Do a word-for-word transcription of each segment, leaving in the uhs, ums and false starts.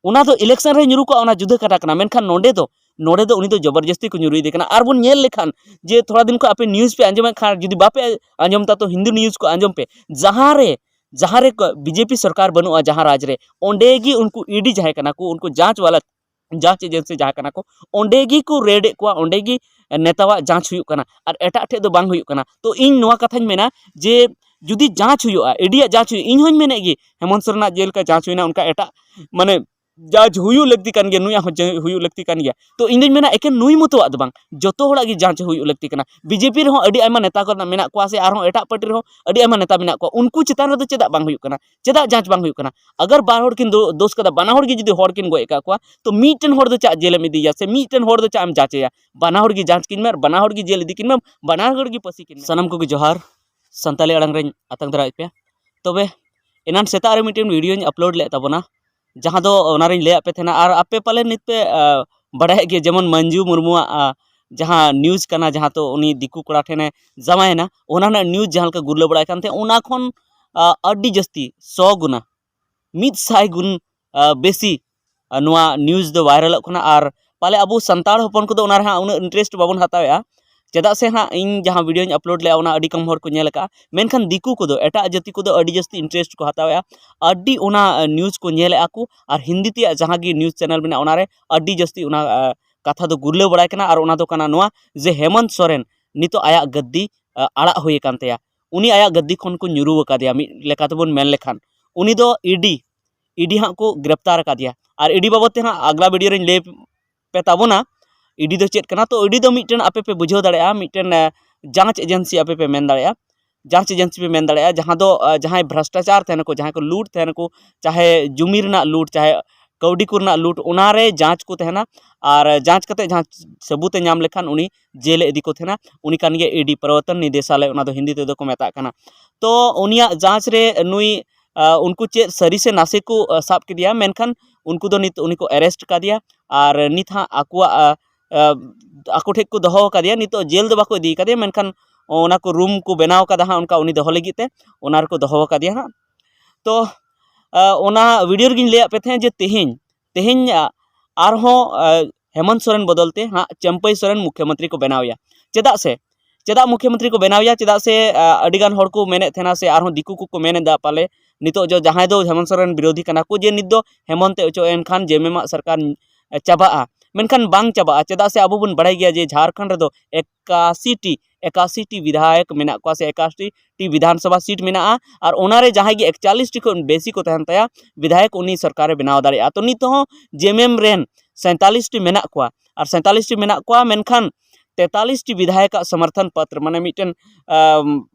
ᱚᱱᱟ ᱫᱚ ᱤᱞᱮᱠᱥᱚᱱ ᱨᱮ ᱧᱩᱨᱩ ᱠᱚᱜᱼᱟ, ᱚᱱᱟ ᱡᱩᱫᱟᱹ ᱠᱟᱛᱷᱟ ᱠᱟᱱᱟ᱾ ᱢᱮᱱᱠᱷᱟᱱ ᱱᱚᱰᱮ ᱫᱚ, ᱱᱚᱰᱮ ᱫᱚ ᱩᱱᱤ ᱫᱚ ᱡᱚᱵᱚᱨᱡᱚᱥᱛᱤ ᱠᱚ ᱧᱩᱨᱩᱭᱮᱫᱮ ᱠᱟᱱᱟ᱾ ᱟᱨ ᱵᱚᱱ ᱧᱮᱞ ᱞᱮᱠᱷᱟᱱ ᱡᱮ ᱛᱷᱚᱲᱟ ᱫᱤᱱ ᱠᱷᱚᱱ ᱟᱯᱮ ᱱᱤᱭᱩᱡᱽ ᱯᱮ ᱟᱸᱡᱚᱢᱮᱫ ᱠᱷᱟᱱ, ᱡᱩᱫᱤ ᱵᱟᱯᱮ ᱟᱸᱡᱚᱢ ᱛᱟ ᱛᱚ ᱦᱤᱱᱫᱩ ᱱᱤᱭᱩᱡᱽ ᱠᱚ ᱟᱸᱡᱚᱢ ᱯᱮ, ᱡᱟᱦᱟᱸ ᱨᱮ, ᱡᱟᱦᱟᱸ ᱨᱮ ᱠᱚ-, ᱵᱤᱡᱮᱯᱤ ᱥᱚᱨᱠᱟᱨ ᱵᱟᱹᱱᱩᱜᱼᱟ, ᱡᱟᱦᱟᱸ ᱨᱟᱡᱽ ᱨᱮ, ᱚᱸᱰᱮ ᱜᱮ ᱩᱱᱠᱩ ᱤᱰᱤ ᱡᱟᱦᱟᱸᱭ ᱠᱟᱱᱟ ᱠᱚ, ᱩᱱᱠᱩ ᱡᱟᱸᱪ ᱣᱟᱞᱟ, ᱡᱟᱸᱪ ᱮᱡᱮᱱᱥᱤ ᱡᱟᱦᱟᱸ ᱠᱟᱱᱟ ᱠᱚ, ᱚᱸᱰᱮ ᱜᱮ ᱠᱚ ᱨᱮᱰ ᱮᱫ ᱠᱚᱣᱟ, ᱚᱸᱰᱮ ᱜᱮ ᱱᱮᱛᱟᱣᱟᱜ ᱡᱟᱸᱪ ᱦᱩᱭᱩᱜ ᱠᱟᱱᱟ, ᱟᱨ ᱮᱴᱟᱜ ᱴᱷᱮᱡ ᱫᱚ ᱵᱟᱝ ᱦᱩᱭᱩᱜ ᱠᱟᱱᱟ᱾ ᱛᱚ ᱤᱧ ᱱᱚᱣᱟ ᱠᱟᱛᱷᱟᱧ ᱢᱮᱱᱟ ᱡᱮ ᱡᱩᱫᱤ ᱡᱟᱸᱪ ᱦᱩᱭᱩᱜᱼᱟ, ᱤᱰᱤᱭᱟᱜ ᱡᱟᱸᱪ ᱦᱩᱭᱩᱜᱼᱟ, ᱤᱧ ᱦᱚᱧ ᱢᱮᱱᱮᱫ ᱜᱮ ᱦᱮᱢᱚᱱᱛ ᱥᱚᱨᱮᱱᱟᱜ ᱡᱮᱞᱮᱠᱟ ᱡᱟᱸᱪ ᱦᱩᱭᱱᱟ, ᱚᱱᱠᱟ ᱮᱴᱟᱜ ᱢᱟᱱᱮ ᱡᱟᱸᱪ ᱦᱩᱭᱩᱜ ᱞᱟᱹᱠᱛᱤ ᱠᱟᱱ ᱜᱮᱭᱟ, ᱱᱩᱭᱟᱜ ᱦᱚᱸ ᱡᱟᱸᱪ ᱦᱩᱭᱩᱜ ᱞᱟᱹᱠᱛᱤ ᱠᱟᱱ ᱜᱮᱭᱟ᱾ ᱛᱚ ᱤᱧ ᱫᱩᱧ ᱢᱮᱱᱟ ᱮᱠᱮᱱ ᱱᱩᱭ ᱢᱚᱛᱚᱣᱟᱜ ᱫᱚ ᱵᱟᱝ, ᱡᱚᱛᱚ ᱦᱚᱲᱟᱜ ᱜᱮ ᱡᱟᱸᱪ ᱦᱩᱭᱩᱜ ᱞᱟᱹᱠᱛᱤ ᱠᱟᱱᱟ᱾ ᱵᱤᱡᱮᱯᱤ ᱨᱮᱦᱚᱸ ᱟᱹᱰᱤ ᱟᱭᱢᱟ ᱱᱮᱛᱟ ᱠᱚ ᱢᱮᱱᱟᱜ ᱠᱚᱣᱟ, ᱥᱮ ᱟᱨᱦᱚᱸ ᱮᱴᱟᱜ ᱯᱟᱨᱴᱤ ᱨᱮᱦᱚᱸ ᱟᱹᱰᱤ ᱟᱭᱢᱟ ᱱᱮᱛᱟ ᱢᱮᱱᱟᱜ ᱠᱚᱣᱟ, ᱩᱱᱠᱩ ᱪᱮᱛᱟᱱ ᱨᱮᱫᱚ ᱪᱮᱫᱟᱜ ᱵᱟᱝ ᱦᱩᱭᱩᱜ ᱠᱟᱱᱟ? ᱪᱮᱫᱟᱜ ᱡᱟᱸᱪ ᱵᱟᱝ ᱦᱩᱭᱩᱜ ᱠᱟᱱᱟ? ᱟᱜᱟᱨ ᱵᱟᱨ ᱦᱚᱲ ᱠᱤᱱ ᱫᱳ-, ᱫᱳᱥ ᱠᱟᱫᱟ, ᱵᱟᱱᱟ ᱦᱚᱲ ᱜᱮ ᱡᱩᱫᱤ ᱦᱚᱲ ᱠᱤᱱ ᱜᱚᱡ ᱟᱠᱟᱫ ᱠᱚᱣᱟ, ᱛᱚ ᱢᱤᱫᱴᱮᱱ ᱦᱚᱲ ᱫᱚ ᱪᱟᱜ ᱡᱮᱞᱮᱢ ᱤᱫᱤᱭᱮᱭᱟ ᱥᱮ ᱢᱤᱫᱴᱮᱱ ᱦᱚᱲ ᱫᱚ ᱪᱟᱜ ᱮᱢ ᱡᱟᱸᱪᱮᱭᱟ? ᱵᱟᱱᱟ ᱦᱚᱲ ᱜᱮ ᱡᱟᱸᱪ ᱠᱤᱱ ᱢᱮ, ᱵᱟᱱᱟ ᱦᱚᱲ ᱜᱮ ᱡᱮᱞ ᱤᱫᱤ ᱠᱤᱱ ᱢᱮ, ᱵᱟᱱᱟ ᱦᱚᱲ ᱜᱮ ᱯᱟᱹᱥᱤ ᱠᱤᱱ ᱢᱮ᱾ ᱥᱟᱱᱟᱢ ᱠᱚᱜᱮ ᱡᱚᱦᱟᱨ, ᱥᱟᱱᱛᱟᱲᱤ ᱟᱲᱟᱝ ᱨᱮᱧ ᱟᱛᱟᱝ ᱫᱟᱨᱟᱢᱮᱫ ᱯᱮᱭᱟ᱾ ᱛᱚᱵᱮ ᱮᱱᱟᱱ ᱥᱮᱛᱟᱜ ᱨᱮ ᱢᱤᱫᱴᱮᱱ ᱵᱷᱤᱰᱤᱭᱳᱧ ᱟᱯᱞᱳᱰ ᱞᱮᱫ ᱛᱟᱵᱚᱱᱟ, ᱡᱟᱦᱟᱸ ᱫᱚ ᱚᱱᱟᱨᱤᱧ ᱞᱟᱹᱭᱟᱫ ᱯᱮ ᱛᱟᱦᱮᱱᱟ᱾ ᱟᱨ ᱟᱯᱮ ᱯᱟᱞᱮ ᱱᱤᱛ ᱯᱮ, ᱟ, ᱵᱟᱲᱟᱭᱮᱫ ᱜᱮᱭᱟ, ᱡᱮᱢᱚᱱ ᱢᱟᱹᱱᱡᱩ ᱢᱩᱨᱢᱩᱣᱟᱜ, ᱟ, ᱡᱟᱦᱟᱸ ᱱᱤᱭᱩᱡᱽ ᱠᱟᱱᱟ, ᱡᱟᱦᱟᱸ ᱛᱚ ᱩᱱᱤ ᱫᱤᱠᱩ ᱠᱚᱲᱟ ᱴᱷᱮᱱᱮ ᱡᱟᱶᱟᱭᱮᱱᱟ, ᱚᱱᱟ ᱨᱮᱱᱟᱜ ᱱᱤᱭᱩᱡᱽ ᱡᱟᱦᱟᱸ ᱞᱮᱠᱟ ᱜᱩᱨᱞᱟᱹ ᱵᱟᱲᱟᱭ ᱠᱟᱱ ᱛᱟᱦᱮᱸᱫ, ᱚᱱᱟ ᱠᱷᱚᱱ, ᱟ, ᱟᱹᱰᱤ ᱡᱟᱹᱥᱛᱤ ᱥᱚ ᱜᱩᱱᱟ, ᱢᱤᱫ ᱥᱟᱭ ᱜᱩᱱ, ᱟ, ᱵᱮᱥᱤ, ᱟ, ᱱᱚᱣᱟ ᱱᱤᱭᱩᱡᱽ ᱫᱚ ᱵᱷᱟᱭᱨᱟᱞᱚᱜ ᱠᱟᱱᱟ᱾ ᱟᱨ ᱯᱟᱞᱮ ᱟᱵᱚ ᱥᱟᱱᱛᱟᱲ ᱦᱚᱯᱚᱱ ᱠᱚᱫᱚ ᱚᱱᱟ ᱨᱮᱦᱟᱸᱜ ᱩᱱᱟᱹᱜ ᱤᱱᱴᱟᱨᱮᱥᱴ ᱵᱟᱵᱚᱱ ᱦᱟᱛᱟᱣᱮᱫᱼᱟ, ᱪᱮᱫᱟᱜ ᱥᱮ ᱦᱟᱸᱜ ᱤᱧ ᱡᱟᱦᱟᱸ ᱵᱷᱤᱰᱤᱭᱳᱧ ᱟᱯᱞᱳᱰ ᱞᱮᱫᱼᱟ, ᱚᱱᱟ ᱟᱹᱰᱤ ᱠᱚᱢ ᱦᱚᱲ ᱠᱚ ᱧᱮᱞ ᱟᱠᱟᱫᱼᱟ᱾ ᱢᱮᱱᱠᱷᱟᱱ ᱫᱤᱠᱩ ᱠᱚᱫᱚ, ᱮᱴᱟᱜ ᱡᱟᱹᱛᱤ ᱠᱚᱫᱚ ᱟᱹᱰᱤ ᱡᱟᱹᱥᱛᱤ ᱤᱱᱴᱟᱨᱮᱥᱴ ᱠᱚ ᱦᱟᱛᱟᱣᱮᱫᱼᱟ, ᱟᱹᱰᱤ ᱚᱱᱟ, ᱟ, ᱱᱤᱭᱩᱡᱽ ᱠᱚ ᱧᱮᱞᱮᱫᱼᱟ ᱠᱚ᱾ ᱟᱨ ᱦᱤᱱᱫᱤ ᱛᱮᱭᱟᱜ ᱡᱟᱦᱟᱸ ᱜᱮ ᱱᱤᱭᱩᱡᱽ ᱪᱮᱱᱮᱞ ᱢᱮᱱᱟᱜᱼᱟ, ᱚᱱᱟᱨᱮ ᱟᱹᱰᱤ ᱡᱟᱹᱥᱛᱤ ᱚᱱᱟ, ᱟ, ᱠᱟᱛᱷᱟ ᱫᱚ ᱜᱩᱨᱞᱟᱹᱣ ᱵᱟᱲᱟᱭ ᱠᱟᱱᱟ᱾ ᱟᱨ ᱚᱱᱟ ᱫᱚ ᱠᱟᱱᱟ ᱱᱚᱣᱟ ᱡᱮ ᱦᱮᱢᱚᱱᱛ ᱥᱚᱨᱮᱱ ᱱᱤᱛᱚᱜ ᱟᱭᱟᱜ ᱜᱟᱹᱫᱽᱫᱤ, ᱟ, ᱟᱲᱟᱜ ᱦᱩᱭ ᱟᱠᱟᱱ ᱛᱟᱭᱟ, ᱩᱱᱤ ᱟᱭᱟᱜ ᱜᱟᱹᱫᱽᱫᱤ ᱠᱷᱚᱱ ᱠᱚ ᱧᱩᱨᱩ ᱟᱠᱟᱫᱮᱭᱟ, ᱢᱤᱫ ᱞᱮᱠᱟ ᱛᱮᱵᱚᱱ ᱢᱮᱱ ᱞᱮᱠᱷᱟᱱ᱾ ᱩᱱᱤ ᱫᱚ ᱤᱰᱤ, ᱤᱰᱤ ᱦᱟᱸᱜ ᱠᱚ ᱜᱨᱮᱯᱛᱟᱨ ᱟᱠᱟᱫᱮᱭᱟ᱾ ᱟᱨ ᱤᱰᱤ ᱵᱟᱵᱚᱫ ᱛᱮ ᱦᱟᱸᱜ ᱟᱜᱽᱞᱟ ᱵᱷᱤᱰᱤᱭᱳ ᱨᱮᱧ ᱞᱟᱹᱭ ᱯᱮ ᱛᱟᱵᱚᱱᱟ, ᱤᱰᱤ ᱫᱚ ᱪᱮᱫ ᱠᱟᱱᱟ᱾ ᱛᱚ ᱤᱰᱤ ᱫᱚ ᱢᱤᱫᱴᱮᱱ ᱟᱯᱮ ᱯᱮ ᱵᱩᱡᱷᱟᱹᱣ ᱫᱟᱲᱮᱭᱟᱜᱼᱟ, ᱢᱤᱫᱴᱮᱱ, ᱟ, ᱡᱟᱸᱪ ᱮᱡᱮᱱᱥᱤ ᱟᱯᱮ ᱯᱮ ᱢᱮᱱ ᱫᱟᱲᱮᱭᱟᱜᱼᱟ, ᱡᱟᱸᱪ ᱮᱡᱮᱱᱥᱤ ᱯᱮ ᱢᱮᱱ ᱫᱟᱲᱮᱭᱟᱜᱼᱟ, ᱡᱟᱦᱟᱸ ᱫᱚ, ᱟ, ᱡᱟᱦᱟᱸᱭ ᱵᱷᱨᱟᱥᱴᱟᱪᱟᱨ ᱛᱟᱦᱮᱱᱟᱠᱚ, ᱡᱟᱦᱟᱸᱭ ᱠᱚ ᱞᱩᱴ ᱛᱟᱦᱮᱱᱟᱠᱚ, ᱪᱟᱦᱮ ᱡᱩᱢᱤ ᱨᱮᱱᱟᱜ ᱞᱩᱴ, ᱪᱟᱦᱮ ᱠᱟᱹᱣᱰᱤ ᱠᱚᱨᱮᱱᱟᱜ ᱞᱩᱴ, ᱚᱱᱟᱨᱮ ᱡᱟᱸᱪ ᱠᱚ ᱛᱟᱦᱮᱱᱟ᱾ ᱟᱨ ᱡᱟᱸᱪ ᱠᱟᱛᱮ ᱡᱟᱦᱟᱸ ᱥᱟᱹᱵᱩᱛ ᱮ ᱧᱟᱢ ᱞᱮᱠᱷᱟᱱ ᱩᱱᱤ ᱡᱮᱞ ᱮ ᱤᱫᱤ ᱠᱚ ᱛᱟᱦᱮᱱᱟ᱾ ᱩᱱᱤ ᱠᱟᱱ ᱜᱮᱭᱟ ᱤᱰᱤ, ᱯᱨᱚᱵᱚᱨᱛᱚᱱ ᱱᱤᱫᱮᱥᱟᱞᱚᱭ, ᱚᱱᱟ ᱫᱚ ᱦᱤᱱᱫᱤ ᱛᱮᱫᱚ ᱠᱚ ᱢᱮᱛᱟᱜ ᱠᱟᱱᱟ᱾ ᱛᱚ ᱩᱱᱤᱭᱟᱜ ᱡᱟᱸᱪ ᱨᱮ ᱱᱩᱭ, ᱟ, ᱩᱱᱠᱩ ᱪᱮᱫ ᱥᱟᱹᱨᱤ ᱥᱮ ᱱᱟᱥᱮ ᱠᱚ, ᱟ, ᱥᱟᱵ ᱠᱮᱫᱮᱭᱟ, ᱢᱮᱱᱠᱷᱟᱱ ᱩᱱᱠᱩ ᱫᱚ ᱱᱤᱛ ᱩᱱᱤ ᱠᱚ ᱟᱨᱮᱥᱴ ᱠᱟᱫᱮᱭᱟ᱾ ᱟᱨ ᱱᱤᱛ ᱦᱟᱸᱜ ᱟᱠᱚᱣᱟᱜ, ᱟ, ᱟ, ᱟᱠᱚ ᱴᱷᱮᱡ ᱠᱚ ᱫᱚᱦᱚ ᱟᱠᱟᱫᱮᱭᱟ, ᱱᱤᱛᱚᱜ ᱡᱮᱞ ᱫᱚ ᱵᱟᱠᱚ ᱤᱫᱤ ᱠᱟᱫᱮᱭᱟ, ᱢᱮᱱᱠᱷᱟᱱ ᱚᱱᱟ ᱠᱚ ᱨᱩᱢ ᱠᱚ ᱵᱮᱱᱟᱣ ᱠᱟᱫᱟ ᱦᱟᱸᱜ, ᱚᱱᱠᱟ ᱩᱱᱤ ᱫᱚᱦᱚ ᱞᱟᱹᱜᱤᱫ ᱛᱮ, ᱚᱱᱟ ᱨᱮᱠᱚ ᱫᱚᱦᱚ ᱟᱠᱟᱫᱮᱭᱟ ᱦᱟᱸᱜ᱾ ᱛᱚ, ᱟ, ᱚᱱᱟ ᱵᱷᱤᱰᱤᱭᱳ ᱨᱮᱜᱤᱧ ᱞᱟᱹᱭᱟᱫ ᱯᱮ ᱛᱟᱦᱮᱸᱫ ᱡᱮ ᱛᱮᱦᱮᱧ ᱛᱮᱦᱮᱧ ᱟᱨᱦᱚᱸ ᱦᱮᱢᱚᱱᱛ ᱥᱚᱨᱮᱱ ᱵᱚᱫᱚᱞ ᱛᱮ ᱦᱟᱸᱜ ᱪᱟᱹᱢᱯᱟᱹᱭ ᱥᱚᱨᱮᱱ ᱢᱩᱠᱷᱭᱚᱢᱚᱱᱛᱨᱤ ᱠᱚ ᱵᱮᱱᱟᱣᱮᱭᱟ᱾ ᱪᱮᱫᱟᱜ ᱥᱮ ᱪᱮᱫᱟᱜ ᱢᱩᱠᱷᱭᱚᱢᱚᱱᱛᱨᱤ ᱠᱚ ᱵᱮᱱᱟᱣᱮᱭᱟ? ᱪᱮᱫᱟᱜ ᱥᱮ ᱟᱹᱰᱤᱜᱟᱱ ᱦᱚᱲ ᱠᱚ ᱢᱮᱱᱮᱫ ᱛᱟᱦᱮᱱᱟ ᱥᱮ ᱟᱨᱦᱚᱸ ᱫᱤᱠᱩ ᱠᱚᱠᱚ ᱢᱮᱱ ᱮᱫᱟ ᱯᱟᱞᱮ ᱱᱤᱛᱚᱜ ᱡᱚ ᱡᱟᱦᱟᱸᱭ ᱫᱚ ᱦᱮᱢᱚᱱᱛ ᱥᱚᱨᱮᱱ ᱵᱤᱨᱳᱫᱷᱤ ᱠᱟᱱᱟ ᱠᱚ ᱡᱮ ᱱᱤᱛ ᱫᱚ ᱦᱮᱢᱚᱱᱛ ᱮ ᱚᱪᱚᱜ ᱮᱱ ᱠᱷᱟᱱ ᱡᱮ ᱮᱢ ᱮᱢ ᱟᱜ ᱥᱚᱨᱠᱟᱨ ᱪᱟᱵᱟᱜᱼᱟ, ᱢᱮᱱᱠᱷᱟᱱ ᱵᱟᱝ ᱪᱟᱵᱟᱜᱼᱟ᱾ ᱪᱮᱫᱟᱜ ᱥᱮ ᱟᱵᱚ ᱵᱚᱱ ᱵᱟᱲᱟᱭ ᱜᱮᱭᱟ ᱡᱮ ᱡᱷᱟᱲᱠᱷᱚᱸᱰ ᱨᱮᱫᱚ ᱮᱠᱟᱥᱤ ᱴᱤ ᱮᱠᱟᱥᱤ ᱴᱤ ᱵᱤᱫᱷᱟᱭᱚᱠ ᱢᱮᱱᱟᱜ ᱠᱚᱣᱟ ᱥᱮ ᱮᱠᱟᱥᱤ ᱴᱤ ᱵᱤᱫᱷᱟᱱ ᱥᱚᱵᱷᱟ ᱥᱤᱴ ᱢᱮᱱᱟᱜᱼᱟ, ᱟᱨ ᱚᱱᱟᱨᱮ ᱡᱟᱦᱟᱸᱭ ᱜᱮ ᱮᱠᱪᱟᱞᱤᱥ ᱴᱤ ᱠᱷᱚᱱ ᱵᱮᱥᱤ ᱠᱚ ᱛᱟᱦᱮᱱ ᱛᱟᱭᱟ ᱵᱤᱫᱷᱟᱭᱚᱠ, ᱩᱱᱤ ᱥᱚᱨᱠᱟᱨᱮ ᱵᱮᱱᱟᱣ ᱫᱟᱲᱮᱭᱟᱜᱼᱟ᱾ ᱛᱚ ᱱᱤᱛ ᱦᱚᱸ ᱡᱮ ᱮᱢ ᱮᱢ ᱨᱮᱱ ᱥᱟᱸᱭᱛᱟᱞᱤᱥ ᱴᱤ ᱢᱮᱱᱟᱜ ᱠᱚᱣᱟ, ᱟᱨ ᱥᱟᱸᱭᱛᱟᱞᱤᱥ ᱴᱤ ᱢᱮᱱᱟᱜ ᱠᱚᱣᱟ, ᱢᱮᱱᱠᱷᱟᱱ ᱛᱮᱛᱟᱞᱤᱥ ᱴᱤ ᱵᱤᱫᱷᱟᱭᱚᱠᱟᱜ ᱥᱚᱢᱚᱨᱛᱷᱚᱱ ᱯᱚᱛᱨᱚ ᱢᱟᱱᱮ ᱢᱤᱫᱴᱮᱱ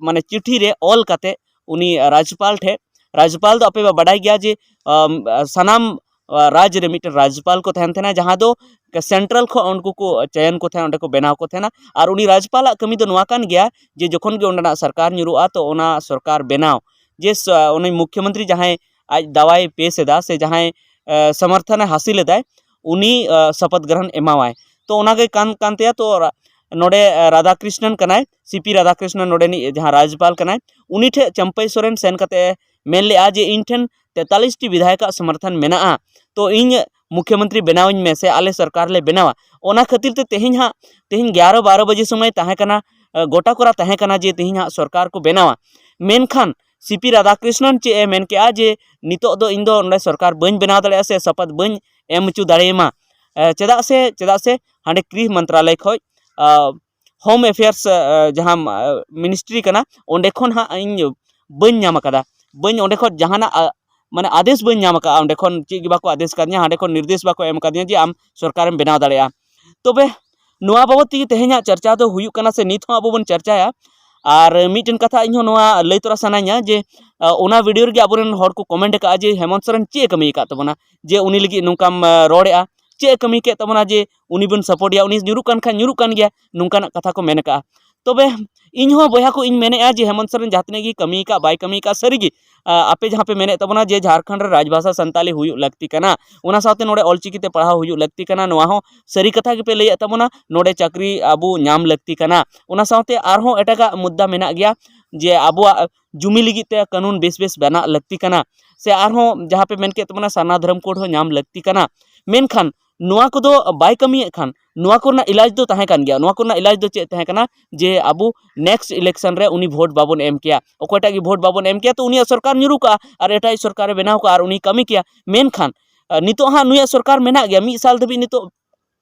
ᱢᱟᱱᱮ ᱪᱤᱴᱷᱤ ᱨᱮ ᱚᱞ ᱠᱟᱛᱮ ᱩᱱᱤ ᱨᱟᱡᱽᱯᱟᱞ ᱴᱷᱮᱱ, ᱨᱟᱡᱽᱯᱟᱞ ᱫᱚ ᱟᱯᱮ ᱯᱮ ᱵᱟᱰᱟᱭ ᱜᱮᱭᱟ ᱡᱮ ᱥᱟᱱᱟᱢ ᱨᱟᱡᱽ ᱨᱮ ᱢᱤᱫᱴᱮᱱ ᱨᱟᱡᱽᱯᱟᱞ ᱠᱚ ᱛᱟᱦᱮᱱ ᱛᱟᱦᱮᱱᱟ, ᱡᱟᱦᱟᱸ ᱫᱚ ᱥᱮᱱᱴᱨᱟᱞ ᱠᱷᱚᱱ ᱩᱱᱠᱩ ᱠᱚ ᱪᱚᱭᱚᱱ ᱠᱚ ᱛᱟᱦᱮᱱᱟ, ᱚᱸᱰᱮ ᱠᱚ ᱵᱮᱱᱟᱣ ᱠᱚ ᱛᱟᱦᱮᱱᱟ᱾ ᱟᱨ ᱩᱱᱤ ᱨᱟᱡᱽᱯᱟᱞᱟᱜ ᱠᱟᱹᱢᱤ ᱫᱚ ᱱᱚᱣᱟ ᱠᱟᱱ ᱜᱮᱭᱟ ᱡᱮ ᱡᱚᱠᱷᱚᱱ ᱜᱮ ᱚᱸᱰᱮᱱᱟᱜ ᱥᱚᱨᱠᱟᱨ ᱧᱩᱨᱩᱜᱼᱟ, ᱛᱚ ᱚᱱᱟ ᱥᱚᱨᱠᱟᱨ ᱵᱮᱱᱟᱣ ᱡᱮ ᱩᱱᱤ ᱢᱩᱠᱷᱭᱚᱢᱚᱱᱛᱨᱤ ᱡᱟᱦᱟᱸᱭ ᱟᱡ ᱫᱟᱣᱟᱭ ᱯᱮᱥ ᱮᱫᱟ ᱥᱮ ᱡᱟᱦᱟᱸᱭ ᱥᱚᱢᱚᱨᱛᱷᱚᱱᱮ ᱦᱟᱥᱤᱞ ᱮᱫᱟᱭ, ᱩᱱᱤ ᱥᱚᱯᱚᱛ ᱜᱨᱚᱦᱚᱱ ᱮᱢᱟᱣᱟᱭ᱾ ᱛᱚ ᱚᱱᱟᱜᱮ ᱠᱟᱱ ᱠᱟᱱ ᱛᱟᱭᱟ᱾ ᱛᱚ ᱱᱚᱰᱮ ᱨᱟᱫᱷᱟᱠᱨᱤᱥᱱᱚᱱ ᱠᱟᱱᱟᱭ, ᱥᱤ ᱯᱤ ᱨᱟᱫᱷᱟᱠᱨᱤᱥᱱᱚᱱ ᱱᱚᱰᱮᱱᱤᱡ ᱡᱟᱦᱟᱸ ᱨᱟᱡᱽᱯᱟᱞ ᱠᱟᱱᱟᱭ, ᱩᱱᱤ ᱴᱷᱮᱱ ᱪᱟᱹᱢᱯᱟᱹᱭ ᱥᱚᱨᱮᱱ ᱥᱮᱱ ᱠᱟᱛᱮ ᱢᱮᱱ ᱞᱮᱫᱼᱟ ᱡᱮ ᱤᱧ ᱴᱷᱮᱱ ᱛᱮᱛᱟᱞᱤᱥ ᱴᱤ ᱵᱤᱫᱷᱟᱭᱚᱠᱟᱜ ᱥᱚᱢᱚᱨᱛᱷᱚᱱ ᱢᱮᱱᱟᱜᱼᱟ, ᱛᱚ ᱤᱧ ᱢᱩᱠᱷᱭᱚᱢᱚᱱᱛᱨᱤ ᱵᱮᱱᱟᱣᱤᱧ ᱢᱮ ᱥᱮ ᱟᱞᱮ ᱥᱚᱨᱠᱟᱨ ᱞᱮ ᱵᱮᱱᱟᱣᱟ᱾ ᱚᱱᱟ ᱠᱷᱟᱹᱛᱤᱨ ᱛᱮ ᱛᱮᱦᱮᱧ ᱦᱟᱸᱜ ᱛᱮᱦᱮᱧ ᱜᱮᱭᱟᱨᱚ ᱵᱟᱨᱚ ᱵᱟᱡᱮ ᱥᱚᱢᱚᱭ ᱛᱟᱦᱮᱸ ᱠᱟᱱᱟ, ᱜᱚᱴᱟ ᱠᱚᱨᱟ ᱛᱟᱦᱮᱸ ᱠᱟᱱᱟ ᱡᱮ ᱛᱮᱦᱮᱧ ᱦᱟᱸᱜ ᱥᱚᱨᱠᱟᱨ ᱠᱚ ᱵᱮᱱᱟᱣᱟ᱾ ᱢᱮᱱᱠᱷᱟᱱ ᱥᱤ ᱯᱤ ᱨᱟᱫᱷᱟᱠᱨᱤᱥᱱᱚᱱ ᱪᱮᱫ ᱮ ᱢᱮᱱ ᱠᱮᱜᱼᱟ ᱡᱮ ᱱᱤᱛᱚᱜ ᱫᱚ ᱤᱧ ᱫᱚ ᱱᱚᱰᱮ ᱥᱚᱨᱠᱟᱨ ᱵᱟᱹᱧ ᱵᱮᱱᱟᱣ ᱫᱟᱲᱮᱭᱟᱜᱼᱟ ᱥᱮ ᱥᱚᱯᱚᱛ ᱵᱟᱹᱧ ᱮᱢ ᱦᱚᱪᱚ ᱫᱟᱲᱮᱭᱟᱢᱟ᱾ ᱪᱮᱫᱟᱜ ᱥᱮ ᱪᱮᱫᱟᱜ ᱥᱮ ᱦᱟᱸᱰᱮ ᱜᱨᱤᱦ ᱢᱚᱱᱛᱨᱟᱞᱚᱭ ᱠᱷᱚᱱ ᱦᱳᱢ ᱮᱯᱷᱮᱭᱟᱨᱥ ᱡᱟᱦᱟᱸ ᱢᱤᱱᱤᱥᱴᱨᱤ ᱠᱟᱱᱟ, ᱚᱸᱰᱮ ᱠᱷᱚᱱ ᱦᱟᱸᱜ ᱤᱧ ᱵᱟᱹᱧ ᱧᱟᱢ ᱟᱠᱟᱫᱟ, ᱵᱟᱹᱧ ᱚᱸᱰᱮ ᱠᱷᱚᱱ ᱡᱟᱦᱟᱱᱟᱜ ᱢᱟᱱᱮ ᱟᱫᱮᱥ ᱵᱟᱹᱧ ᱧᱟᱢ ᱟᱠᱟᱫᱼᱟ, ᱚᱸᱰᱮ ᱠᱷᱚᱱ ᱪᱮᱫ ᱜᱮ ᱵᱟᱠᱚ ᱟᱫᱮᱥ ᱟᱠᱟᱫᱤᱧᱟ, ᱦᱟᱸᱰᱮ ᱠᱷᱚᱱ ᱱᱤᱨᱫᱮᱥ ᱵᱟᱠᱚ ᱮᱢ ᱟᱠᱟᱫᱤᱧᱟ ᱡᱮ ᱟᱢ ᱥᱚᱨᱠᱟᱨᱮᱢ ᱵᱮᱱᱟᱣ ᱫᱟᱲᱮᱭᱟᱜᱼᱟ᱾ ᱛᱚᱵᱮ ᱱᱚᱣᱟ ᱵᱟᱵᱚᱫ ᱛᱮᱜᱮ ᱛᱮᱦᱮᱧᱟᱜ ᱪᱟᱨᱪᱟ ᱫᱚ ᱦᱩᱭᱩᱜ ᱠᱟᱱᱟ ᱥᱮ ᱱᱤᱛ ᱦᱚᱸ ᱟᱵᱚ ᱵᱚᱱ ᱪᱟᱨᱪᱟᱭᱟ᱾ ᱟᱨ ᱢᱤᱫᱴᱮᱱ ᱠᱟᱛᱷᱟ ᱤᱧᱦᱚᱸ ᱱᱚᱣᱟ ᱞᱟᱹᱭ ᱛᱚᱨᱟ ᱥᱟᱱᱟᱧᱟ ᱡᱮ ᱚᱱᱟ ᱵᱷᱤᱰᱤᱭᱳ ᱨᱮᱜᱮ ᱟᱵᱚᱨᱮᱱ ᱦᱚᱲ ᱠᱚ ᱠᱚᱢᱮᱱᱴ ᱟᱠᱟᱫᱼᱟ ᱡᱮ ᱦᱮᱢᱚᱱᱛ ᱥᱚᱨᱮᱱ ᱪᱮᱫ ᱮ ᱠᱟᱹᱢᱤ ᱟᱠᱟᱫ ᱛᱟᱵᱚᱱᱟ ᱡᱮ ᱩᱱᱤ ᱞᱟᱹᱜᱤᱫ ᱱᱚᱝᱠᱟᱢ ᱨᱚᱲᱮᱫᱼᱟ, ᱪᱮᱫ ᱮ ᱠᱟᱹᱢᱤ ᱠᱮᱫ ᱛᱟᱵᱚᱱᱟ ᱡᱮ ᱩᱱᱤ ᱵᱚᱱ ᱥᱟᱯᱳᱨᱴ ᱮᱭᱟ, ᱩᱱᱤ ᱧᱩᱨᱩᱜ ᱠᱟᱱ ᱠᱷᱟᱱ ᱧᱩᱨᱩᱜ ᱠᱟᱱ ᱜᱮᱭᱟ, ᱱᱚᱝᱠᱟᱱᱟᱜ ᱠᱟᱛᱷᱟ ᱠᱚ ᱢᱮᱱ ᱟᱠᱟᱫᱼᱟ᱾ ᱛᱚᱵᱮ ᱤᱧ ᱦᱚᱸ ᱵᱚᱭᱦᱟ ᱠᱚ ᱤᱧ ᱢᱮᱱᱮᱫᱼᱟ ᱡᱮ ᱦᱮᱢᱚᱱᱛ ᱥᱚᱨᱮᱱ ᱡᱟᱦᱟᱸ ᱛᱤᱱᱟᱹᱜ ᱜᱮ ᱠᱟᱹᱢᱤ ᱟᱠᱟᱫ ᱵᱟᱭ ᱠᱟᱹᱢᱤ ᱟᱠᱟᱫ ᱥᱟᱹᱨᱤᱜᱮ ᱟᱯᱮ ᱡᱟᱦᱟᱸ ᱯᱮ ᱢᱮᱱᱮᱫ ᱛᱟᱵᱚᱱᱟ ᱡᱮ ᱡᱷᱟᱲᱠᱷᱚᱸᱰ ᱨᱮ ᱨᱟᱡᱽᱵᱷᱟᱥᱟ ᱥᱟᱱᱛᱟᱞᱤ ᱦᱩᱭᱩᱜ ᱞᱟᱹᱠᱛᱤ ᱠᱟᱱᱟ, ᱚᱱᱟ ᱥᱟᱶᱛᱮ ᱱᱚᱰᱮ ᱚᱞᱪᱤᱠᱤ ᱛᱮ ᱯᱟᱲᱦᱟᱣ ᱦᱩᱭᱩᱜ ᱞᱟᱹᱠᱛᱤ ᱠᱟᱱᱟ, ᱱᱚᱣᱟ ᱦᱚᱸ ᱥᱟᱹᱨᱤ ᱠᱟᱛᱷᱟ ᱜᱮᱯᱮ ᱞᱟᱹᱭᱮᱫ ᱛᱟᱵᱚᱱᱟ, ᱱᱚᱰᱮ ᱪᱟᱹᱠᱨᱤ ᱟᱵᱚ ᱧᱟᱢ ᱞᱟᱹᱠᱛᱤ ᱠᱟᱱᱟ᱾ ᱚᱱᱟ ᱥᱟᱶᱛᱮ ᱟᱨᱦᱚᱸ ᱮᱴᱟᱜᱟᱜ ᱢᱩᱫᱽᱫᱟ ᱢᱮᱱᱟᱜ ᱜᱮᱭᱟ, ᱡᱮ ᱟᱵᱚᱣᱟᱜ ᱡᱩᱢᱤ ᱞᱟᱹᱜᱤᱫ ᱛᱮ ᱠᱟᱹᱱᱩᱱ ᱵᱮᱥ ᱵᱮᱥ ᱵᱮᱱᱟᱜ ᱞᱟᱹᱠᱛᱤ ᱠᱟᱱᱟ, ᱥᱮ ᱟᱨᱦᱚᱸ ᱡᱟᱦᱟᱸ ᱯᱮ ᱢᱮᱱ ᱠᱮᱫ ᱛᱟᱵᱚᱱᱟ ᱥᱟᱨᱱᱟ ᱫᱷᱚᱨᱚᱢ ᱠᱳᱰ ᱦᱚᱸ ᱧᱟᱢ ᱞᱟᱹᱠᱛᱤ ᱠᱟᱱᱟ, ᱢᱮᱱᱠᱷᱟᱱ ᱱᱚᱣᱟ ᱠᱚᱫᱚ ᱵᱟᱭ ᱠᱟᱹᱢᱤᱭᱮᱫ ᱠᱷᱟᱱ, ᱱᱚᱣᱟ ᱠᱚᱨᱮᱱᱟᱜ ᱤᱞᱟᱡᱽ ᱫᱚ ᱛᱟᱦᱮᱸ ᱠᱟᱱ ᱜᱮᱭᱟ᱾ ᱱᱚᱣᱟ ᱠᱚᱨᱮᱱᱟᱜ ᱤᱞᱟᱡᱽ ᱫᱚ ᱪᱮᱫ ᱛᱟᱦᱮᱸ ᱠᱟᱱᱟ? ᱡᱮ ᱟᱵᱚ next election ᱨᱮ ᱩᱱᱤ ᱵᱷᱳᱴ ᱵᱟᱵᱚᱱ ᱮᱢ ᱠᱮᱭᱟ, ᱚᱠᱚᱭᱴᱟᱜ ᱜᱮ ᱵᱷᱳᱴ ᱵᱟᱵᱚᱱ ᱮᱢ ᱠᱮᱭᱟ, ᱛᱚ ᱩᱱᱤᱭᱟᱜ ᱥᱚᱨᱠᱟᱨ ᱧᱩᱨᱩ ᱠᱚᱜᱼᱟ ᱟᱨ ᱮᱴᱟᱜ ᱥᱚᱨᱠᱟᱨᱮ ᱵᱮᱱᱟᱣ ᱠᱚᱜᱼᱟ ᱟᱨ ᱩᱱᱤ ᱠᱟᱹᱢᱤ ᱠᱮᱭᱟ᱾ ᱢᱮᱱᱠᱷᱟᱱ ᱟᱨ ᱱᱤᱛᱚᱜ ᱦᱟᱸᱜ ᱱᱩᱭᱟᱜ ᱥᱚᱨᱠᱟᱨ ᱢᱮᱱᱟᱜ ᱜᱮᱭᱟ, ᱢᱤᱫ ᱥᱟᱞ ᱫᱷᱟᱹᱵᱤᱡ ᱱᱤᱛᱚᱜ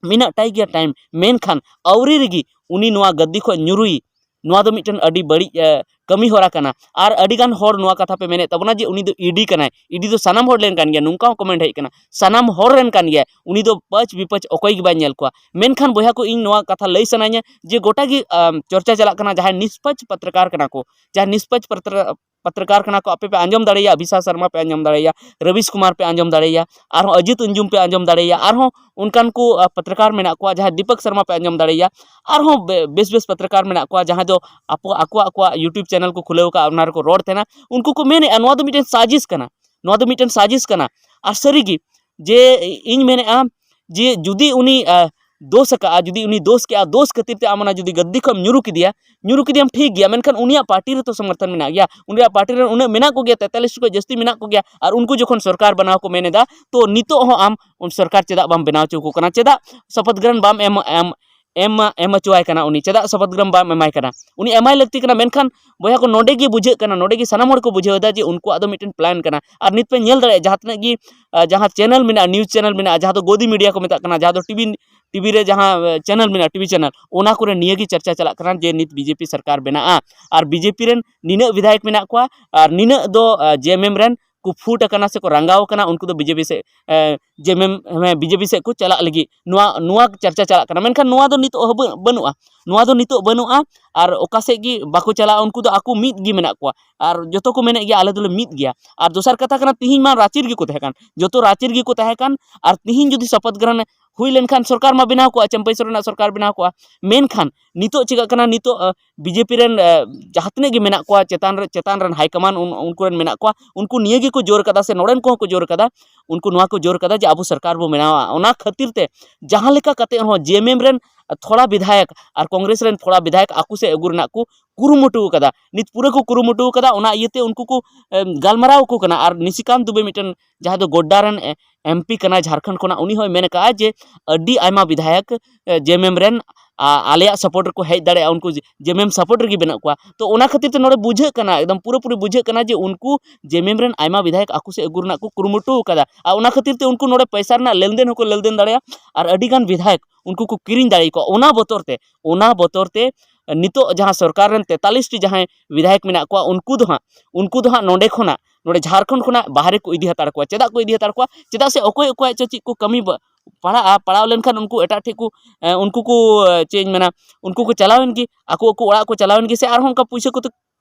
ᱢᱮᱱᱟᱜ ᱛᱟᱭ ᱜᱮᱭᱟ time, ᱢᱮᱱᱠᱷᱟᱱ ᱟᱹᱣᱨᱤ ᱨᱮᱜᱮ ᱩᱱᱤ ᱱᱚᱣᱟ ᱜᱟᱹᱫᱤ ᱠᱷᱚᱱ ᱧᱩᱨᱩᱭ, ᱱᱚᱣᱟ ᱫᱚ ᱢᱤᱫᱴᱮᱱ ᱟᱹᱰᱤ ᱵᱟᱹᱲᱤᱡ, ᱮ, ᱠᱟᱹᱢᱤ ᱦᱚᱨᱟ ᱠᱟᱱᱟ᱾ ᱟᱨ ᱟᱹᱰᱤᱜᱟᱱ ᱦᱚᱲ ᱱᱚᱣᱟ ᱠᱟᱛᱷᱟ ᱯᱮ ᱢᱮᱱᱮᱫ ᱛᱟᱵᱚᱱᱟ ᱡᱮ ᱩᱱᱤ ᱫᱚ ᱤ ᱰᱤ ᱠᱟᱱᱟᱭ, ᱤ ᱰᱤ ᱫᱚ ᱥᱟᱱᱟᱢ ᱦᱚᱲ ᱨᱮᱱ ᱠᱟᱱ ᱜᱮᱭᱟ, ᱱᱚᱝᱠᱟ ᱦᱚᱸ comment ᱦᱮᱡ ᱠᱟᱱᱟ, ᱥᱟᱱᱟᱢ ᱦᱚᱲ ᱨᱮᱱ ᱠᱟᱱ ᱜᱮᱭᱟ, ᱩᱱᱤ ᱫᱚ ᱯᱟᱹᱪ ᱵᱤᱯᱟᱹᱪ ᱚᱠᱚᱭ ᱜᱮ ᱵᱟᱭ ᱧᱮᱞ ᱠᱚᱣᱟ᱾ ᱢᱮᱱᱠᱷᱟᱱ ᱵᱚᱭᱦᱟ ᱠᱚ, ᱤᱧ ᱱᱚᱣᱟ ᱠᱟᱛᱷᱟ ᱞᱟᱹᱭ ᱥᱟᱱᱟᱧᱟ ᱡᱮ ᱜᱚᱴᱟ ᱜᱮ, ᱟᱢ, ᱪᱚᱨᱪᱟ ᱪᱟᱞᱟᱜ ᱠᱟᱱᱟ, ᱡᱟᱦᱟᱸᱭ ᱱᱤᱥᱯᱟᱹᱪ ᱯᱚᱛᱨᱚᱠᱟᱨ ᱠᱟᱱᱟ ᱠᱚ, ᱡᱟᱦᱟᱸᱭ ᱱᱤᱥᱯᱟᱹᱪ ᱯᱚᱛᱨᱚ-, ᱯᱚᱛᱨᱚᱠᱟᱨ ᱠᱟᱱᱟ ᱠᱚ, ᱟᱯᱮ ᱯᱮ ᱟᱸᱡᱚᱢ ᱫᱟᱲᱮᱭᱟᱜᱼᱟ, ᱵᱤᱥᱟ ᱥᱚᱨᱢᱟ ᱯᱮ ᱟᱸᱡᱚᱢ ᱫᱟᱲᱮᱭᱟᱜᱼᱟ, ᱨᱚᱵᱤᱥ ᱠᱩᱢᱟᱨ ᱯᱮ ᱟᱸᱡᱚᱢ ᱫᱟᱲᱮᱭᱟᱜᱼᱟ, ᱟᱨᱦᱚᱸ ᱚᱡᱤᱛ ᱚᱧᱡᱩᱢ ᱯᱮ ᱟᱸᱡᱚᱢ ᱫᱟᱲᱮᱭᱟᱜᱼᱟ, ᱟᱨᱦᱚᱸ ᱚᱱᱠᱟᱱ ᱠᱚ, ᱟ, ᱯᱚᱛᱨᱚᱠᱟᱨ ᱢᱮᱱᱟᱜ ᱠᱚᱣᱟ, ᱡᱟᱦᱟᱸᱭ ᱫᱤᱯᱚᱠ ᱥᱚᱨᱢᱟ ᱯᱮ ᱟᱸᱡᱚᱢ ᱫᱟᱲᱮᱭᱟᱜᱼᱟ, ᱟᱨᱦᱚᱸ ᱵᱮ-, ᱵᱮᱥ ᱵᱮᱥ ᱯᱚᱛᱨᱚᱠᱟᱨ ᱢᱮᱱᱟᱜ ᱠᱚᱣᱟ, ᱡᱟᱦᱟᱸᱭ ᱫᱚ ᱟᱠᱚ, ᱟᱠᱚ, ᱟᱠᱚᱣᱟᱜ YouTube channel ᱠᱚ ᱠᱷᱩᱞᱟᱹᱣ ᱟᱠᱟᱫᱼᱟ, ᱚᱱᱟ ᱨᱮᱠᱚ ᱨᱚᱲ ᱛᱟᱦᱮᱱᱟ, ᱩᱱᱠᱩ ᱠᱚ ᱢᱮᱱᱮᱫᱼᱟ ᱱᱚᱣᱟ ᱫᱚ ᱢᱤᱫᱴᱮᱱ ᱥᱟᱡᱤᱥ ᱠᱟᱱᱟ, ᱱᱚᱣᱟ ᱫᱚ ᱢᱤᱫᱴᱮᱱ ᱥᱟᱡᱤᱥ ᱠᱟᱱᱟ᱾ ᱟᱨ ᱥᱟᱹᱨᱤᱜᱮ ᱡᱮ ᱤᱧ ᱢᱮᱱᱮᱫᱼᱟ ᱡᱮ ᱡᱩᱫᱤ ᱩᱱᱤ, ᱟ, ᱫᱳᱥ ᱟᱠᱟᱫᱼᱟ, ᱡᱩᱫᱤ ᱩᱱᱤ ᱫᱳᱥ ᱠᱮᱫᱼᱟ, ᱫᱳᱥ ᱠᱷᱟᱹᱛᱤᱨ ᱛᱮ ᱟᱢ ᱚᱱᱟ ᱡᱩᱫᱤ ᱜᱟᱹᱫᱤ ᱠᱷᱚᱱ ᱮᱢ ᱧᱩᱨᱩ ᱠᱮᱫᱮᱭᱟ, ᱧᱩᱨᱩ ᱠᱮᱫᱮᱭᱟᱢ ᱴᱷᱤᱠ ᱜᱮᱭᱟ, ᱢᱮᱱᱠᱷᱟᱱ ᱩᱱᱤᱭᱟᱜ ᱯᱟᱨᱴᱤ ᱨᱮᱛᱚ ᱥᱚᱢᱚᱨᱛᱷᱚᱱ ᱢᱮᱱᱟᱜ ᱜᱮᱭᱟ, ᱩᱱᱤᱭᱟᱜ ᱯᱟᱨᱴᱤ ᱨᱮᱱ ᱩᱱᱟᱹᱜ ᱢᱮᱱᱟᱜ ᱠᱚᱜᱮᱭᱟ, ᱛᱮᱛᱟᱞᱤᱥ ᱠᱷᱚᱱ ᱡᱟᱹᱥᱛᱤ ᱢᱮᱱᱟᱜ ᱠᱚᱜᱮᱭᱟ, ᱟᱨ ᱩᱱᱠᱩ ᱡᱚᱠᱷᱚᱱ ᱥᱚᱨᱠᱟᱨ ᱵᱮᱱᱟᱣ ᱠᱚ ᱢᱮᱱ ᱮᱫᱟ, ᱛᱚ ᱱᱤᱛᱚᱜ ᱦᱚᱸ ᱟᱢ ᱩᱱ ᱥᱚᱨᱠᱟᱨ ᱪᱮᱫᱟᱜ ᱵᱟᱢ ᱵᱮᱱᱟᱣ ᱦᱚᱪᱚ ᱟᱠᱚ ᱠᱟᱱᱟ? ᱪᱮᱫᱟᱜ ᱥᱚᱯᱚᱛ ᱜᱨᱚᱦᱚᱱ ᱵᱟᱢ ᱮᱢ, ᱮᱢ, ᱮᱢ, ᱮᱢ ᱦᱚᱪᱚᱣᱟᱭ ᱠᱟᱱᱟ? ᱩᱱᱤ ᱪᱮᱫᱟᱜ ᱥᱚᱯᱚᱛ ᱜᱨᱚᱦᱚᱱ ᱵᱟᱢ ᱮᱢᱟᱭ ᱠᱟᱱᱟ? ᱩᱱᱤ ᱮᱢᱟᱭ ᱞᱟᱹᱠᱛᱤ ᱠᱟᱱᱟ, ᱢᱮᱱᱠᱷᱟᱱ ᱵᱚᱭᱦᱟ ᱠᱚ, ᱱᱚᱰᱮ ᱜᱮ ᱵᱩᱡᱷᱟᱹᱜ ᱠᱟᱱᱟ, ᱱᱚᱰᱮ ᱜᱮ ᱥᱟᱱᱟᱢ ᱦᱚᱲ ᱠᱚ ᱵᱩᱡᱷᱟᱹᱣ ᱮᱫᱟ ᱡᱮ ᱩᱱᱠᱩᱣᱟᱜ ᱫᱚ ᱢᱤᱫᱴᱮᱱ plan ᱠᱟᱱᱟ᱾ ᱟᱨ ᱱᱤᱛ ᱯᱮ ᱧᱮᱞ ᱫᱟᱲᱮᱭᱟᱜᱼᱟ, ᱡᱟᱦᱟᱸ ᱛᱤᱱᱟᱹᱜ ᱜᱮ, ᱟ, ᱡᱟᱦᱟᱸ channel ᱢᱮᱱᱟᱜᱼᱟ, news channel ᱢᱮᱱᱟᱜᱼᱟ, ᱡᱟᱦᱟᱸ ᱫᱚ ᱜᱚᱫᱤ media ᱠᱚ ᱢᱮᱛᱟᱜ ᱠᱟᱱᱟ, ᱡᱟᱦᱟᱸ ᱫᱚ ᱴᱤᱵᱷᱤ, ᱴᱤᱵᱷᱤ ᱨᱮ ᱡᱟᱦᱟᱸ, ᱟ, channel ᱢᱮᱱᱟᱜᱼᱟ, ᱴᱤᱵᱷᱤ channel, ᱚᱱᱟ ᱠᱚᱨᱮ ᱱᱤᱭᱟᱹ ᱜᱮ ᱪᱟᱨᱪᱟ ᱪᱟᱞᱟᱜ ᱠᱟᱱᱟ ᱡᱮ ᱱᱤᱛ ᱵᱤᱡᱮᱯᱤ ᱥᱚᱨᱠᱟᱨ ᱵᱮᱱᱟᱜᱼᱟ ᱟᱨ ᱵᱤᱡᱮᱯᱤ ᱨᱮᱱ ᱱᱤᱱᱟᱹᱜ ᱵᱤᱫᱷᱟᱭᱚᱠ ᱢᱮᱱᱟᱜ ᱠᱚᱣᱟ ᱟᱨ ᱱᱤᱱᱟᱹᱜ ᱫᱚ, ᱟ, ᱡᱮ ᱮᱢ ᱮᱢ ᱨᱮᱱ ᱠᱚ ᱯᱷᱩᱴ ᱟᱠᱟᱱᱟ ᱥᱮᱠᱚ ᱨᱟᱸᱜᱟᱣ ᱟᱠᱟᱱᱟ, ᱩᱱᱠᱩ ᱫᱚ ᱵᱤᱡᱮᱯᱤ ᱥᱮᱫ, ᱮ, ᱡᱮ ᱮᱢ ᱮᱢ, ᱦᱮᱸ, ᱵᱤᱡᱮᱯᱤ ᱥᱮᱫ ᱠᱚ ᱪᱟᱞᱟᱜ ᱞᱟᱹᱜᱤᱫ, ᱱᱚᱣᱟ, ᱱᱚᱣᱟ ᱪᱟᱨᱪᱟ ᱪᱟᱞᱟᱜ ᱠᱟᱱᱟ᱾ ᱢᱮᱱᱠᱷᱟᱱ ᱱᱚᱣᱟ ᱫᱚ ᱱᱤᱛᱚᱜ ᱦᱟᱹᱵᱤᱡ ᱵᱟᱹᱱᱩᱜᱼᱟ, ᱱᱚᱣᱟ ᱫᱚ ᱱᱤᱛᱚᱜ ᱵᱟᱹᱱᱩᱜᱼᱟ᱾ ᱟᱨ ᱚᱠᱟ ᱥᱮᱫ ᱜᱮ ᱵᱟᱠᱚ ᱪᱟᱞᱟᱜᱼᱟ, ᱩᱱᱠᱩ ᱫᱚ ᱟᱠᱚ ᱢᱤᱫ ᱜᱮ ᱢᱮᱱᱟᱜ ᱠᱚᱣᱟ᱾ ᱟᱨ ᱡᱚᱛᱚ ᱠᱚ ᱢᱮᱱᱮᱫ ᱜᱮᱭᱟ, "ᱟᱞᱮ ᱫᱚᱞᱮ ᱢᱤᱫ ᱜᱮᱭᱟ᱾" ᱟᱨ ᱫᱚᱥᱟᱨ ᱠᱟᱛᱷᱟ ᱠᱟᱱᱟ, ᱛᱤᱦᱤᱧ ᱢᱟ ᱨᱟᱸᱪᱤ ᱨᱮᱜᱮ ᱠᱚ ᱛᱟᱦᱮᱸ ᱠᱟᱱ, ᱡᱚᱛᱚ ᱨᱟᱸᱪᱤ ᱨᱮᱜᱮ ᱠᱚ ᱛᱟᱦᱮᱸ ᱠᱟᱱ᱾ ᱟᱨ ᱛᱤᱦᱤᱧ ᱡᱩᱫᱤ ᱥᱚᱯᱚᱛ ᱜᱨᱚᱦᱚᱱ ᱦᱩᱭ ᱞᱮᱱᱠᱷᱟᱱ ᱥᱚᱨᱠᱟᱨ ᱢᱟ ᱵᱮᱱᱟᱣ ᱠᱚᱜᱼᱟ, ᱪᱟᱹᱢᱯᱟᱹᱭ ᱥᱚᱨᱮᱱᱟᱜ ᱥᱚᱨᱠᱟᱨ ᱵᱮᱱᱟᱣ ᱠᱚᱜᱼᱟ᱾ ᱢᱮᱱᱠᱷᱟᱱ ᱱᱤᱛᱚᱜ ᱪᱤᱠᱟᱹᱜ ᱠᱟᱱᱟ, ᱱᱤᱛᱚᱜ, ᱟ, ᱵᱤᱡᱮᱯᱤ ᱨᱮᱱ, ᱟ, ᱡᱟᱦᱟᱸ ᱛᱤᱱᱟᱹᱜ ᱜᱮ ᱢᱮᱱᱟᱜ ᱠᱚᱣᱟ, ᱪᱮᱛᱟᱱ ᱨᱮ, ᱪᱮᱛᱟᱱ ᱨᱮᱱ high command ᱩᱱ-, ᱩᱱᱠᱩ ᱨᱮᱱ ᱢᱮᱱᱟᱜ ᱠᱚᱣᱟ, ᱩᱱᱠᱩ ᱱᱤᱭᱟᱹ ᱜᱮᱠᱚ ᱡᱳᱨ ᱠᱟᱫᱟ ᱥᱮ ᱱᱚᱰᱮᱱ ᱠᱚᱦᱚᱸ ᱠᱚ ᱡᱳᱨ ᱠᱟᱫᱟ, ᱩᱱᱠᱩ ᱱᱚᱣᱟ ᱠᱚ ᱡᱳᱨ ᱠᱟᱫᱟ ᱡᱮ ᱟᱵᱚ ᱥᱚᱨᱠᱟᱨ ᱵᱚ ᱵᱮᱱᱟᱣᱟ᱾ ᱚᱱᱟ ᱠᱷᱟᱹᱛᱤᱨ ᱛᱮ ᱡᱟᱦᱟᱸ ᱞᱮᱠᱟ ᱠᱟᱛᱮ ᱨᱮᱦᱚᱸ ᱡᱮ ᱮᱢ ᱮᱢ ᱨᱮᱱ ᱛᱷᱚᱲᱟ ᱵᱤᱫᱷᱟᱭᱚᱠ ᱟᱨ ᱠᱚᱝᱜᱨᱮᱥ ᱨᱮᱱ ᱛᱷᱚᱲᱟ ᱵᱤᱫᱷᱟᱭᱚᱠ ᱟᱠᱚ ᱥᱮᱫ ᱟᱹᱜᱩ ᱨᱮᱱᱟᱜ ᱠᱚ ᱠᱩᱨᱩᱢᱩᱴᱩ ᱟᱠᱟᱫᱟ᱾ ᱱᱤᱛ ᱯᱩᱨᱟᱹ ᱠᱚ ᱠᱩᱨᱩᱢᱩᱴᱩ ᱟᱠᱟᱫᱟ, ᱚᱱᱟ ᱤᱭᱟᱹᱛᱮ ᱩᱱᱠᱩ ᱠᱚ, ᱮᱢ, ᱜᱟᱞᱢᱟᱨᱟᱣ ᱟᱠᱚ ᱠᱟᱱᱟ᱾ ᱟᱨ ᱱᱤᱥᱤᱠᱟᱱᱛ ᱫᱩᱵᱮ, ᱢᱤᱫᱴᱮᱱ ᱡᱟᱦᱟᱸᱭ ᱫᱚ ᱜᱚᱰᱰᱟ ᱨᱮᱱ, ᱮ, ᱮᱢ ᱯᱤ ᱠᱟᱱᱟᱭ ᱡᱷᱟᱨᱠᱷᱚᱸᱰ ᱠᱷᱚᱱᱟᱜ, ᱩᱱᱤ ᱦᱚᱸᱭ ᱢᱮᱱ ᱟᱠᱟᱫᱼᱟ ᱡᱮ ᱟᱹᱰᱤ ᱟᱭᱢᱟ ᱵᱤᱫᱷᱟᱭᱚᱠ, ᱮ, ᱡᱮ ᱮᱢ ᱮᱢ ᱨᱮᱱ, ᱟ, ᱟᱞᱮᱭᱟᱜ ᱥᱟᱯᱳᱨᱴ ᱨᱮᱠᱚ ᱦᱮᱡ ᱫᱟᱲᱮᱭᱟᱜᱼᱟ, ᱩᱱᱠᱩ ᱡᱮ ᱮᱢ ᱮᱢ ᱥᱟᱯᱳᱨᱴ ᱨᱮᱜᱮ ᱢᱮᱱᱟᱜ ᱠᱚᱣᱟ᱾ ᱛᱚ, ᱚᱱᱟ ᱠᱷᱟᱹᱛᱤᱨ ᱛᱮ ᱱᱚᱰᱮ ᱵᱩᱡᱷᱟᱹᱜ ᱠᱟᱱᱟ, ᱮᱠᱫᱚᱢ ᱯᱩᱨᱟᱹᱯᱩᱨᱤ ᱵᱩᱡᱷᱟᱹᱜ ᱠᱟᱱᱟ ᱡᱮ ᱩᱱᱠᱩ ᱡᱮ ᱮᱢ ᱮᱢ ᱨᱮᱱ ᱟᱭᱢᱟ ᱵᱤᱫᱷᱟᱭᱚᱠ ᱟᱠᱚ ᱥᱮᱫ ᱟᱹᱜᱩ ᱨᱮᱱᱟᱜ ᱠᱚ ᱠᱩᱨᱩᱢᱩᱴᱩ ᱟᱠᱟᱫᱟ᱾ ᱟᱨ ᱚᱱᱟ ᱠᱷᱟᱹᱛᱤᱨ ᱛᱮ ᱩᱱᱠᱩ ᱱᱚᱰᱮ ᱯᱚᱭᱥᱟ ᱨᱮᱱᱟᱜ ᱞᱮᱱᱫᱮᱱ ᱦᱚᱸᱠᱚ ᱞᱮᱱᱫᱮᱱ ᱫᱟᱲᱮᱭᱟᱜᱼᱟ, ᱟᱨ ᱟᱹᱰᱤᱜᱟᱱ ᱵᱤᱫᱷᱟᱭᱚᱠ ᱩᱱᱠᱩ ᱠᱚ ᱠᱤᱨᱤᱧ ᱫᱟᱲᱮ ᱟᱠᱚᱣᱟ᱾ ᱚᱱᱟ ᱵᱚᱛᱚᱨ ᱛᱮ, ᱚᱱᱟ ᱵᱚᱛᱚᱨ ᱛᱮ ᱱᱤᱛᱚᱜ ᱡᱟᱦᱟᱸ ᱥᱚᱨᱠᱟᱨ ᱨᱮᱱ ᱛᱮᱛᱟᱞᱤᱥ ᱴᱤ ᱡᱟᱦᱟᱸᱭ ᱵᱤᱫᱷᱟᱭᱚᱠ ᱢᱮᱱᱟᱜ ᱠᱚᱣᱟ, ᱩᱱᱠᱩ ᱫᱚ ᱦᱟᱸᱜ, ᱩᱱᱠᱩ ᱫᱚ ᱦᱟᱸᱜ ᱱᱚᱰᱮ ᱠᱷᱚᱱᱟᱜ, ᱱᱚᱰᱮ ᱡᱷᱟᱲᱠᱷᱚᱸᱰ ᱠᱷᱚᱱᱟᱜ ᱵᱟᱦᱨᱮ ᱠᱚ ᱤᱫᱤ ᱦᱟᱛᱟᱲ ᱠᱚᱣᱟ᱾ ᱪᱮᱫᱟᱜ ᱠᱚ ᱤᱫᱤ ᱦᱟᱛᱟᱲ ᱠᱚᱣᱟ? ᱪᱮᱫᱟᱜ ᱥᱮ ᱚᱠᱚᱭ ᱚᱠᱚᱭᱟᱜ ᱪᱚ ᱪᱮᱫ ᱠᱚ ᱠᱟᱹᱢᱤ ᱵᱟ-, ᱯᱟᱲᱟᱜᱼᱟ, ᱯᱟᱲᱟᱣ ᱞᱮᱱᱠᱷᱟᱱ ᱩᱱᱠᱩ ᱮᱴᱟᱜ ᱴᱷᱮᱡ ᱠᱚ, ᱮ, ᱩᱱᱠᱩ ᱠᱚ, ᱮ, ᱪᱮᱫ ᱤᱧ ᱢᱮᱱᱟ, ᱩᱱᱠᱩ ᱠᱚ ᱪᱟᱞᱟᱣᱮᱱ ᱜᱮ, ᱟᱠᱚ ᱟᱠᱚ ᱚᱲᱟᱜ ᱠᱚ ᱪᱟᱞᱟᱣᱮᱱ ᱜᱮ, ᱥᱮ ᱟᱨᱦᱚᱸ ᱚᱱᱠᱟ ᱯᱩᱭᱥᱟᱹ ᱠᱚᱛᱮ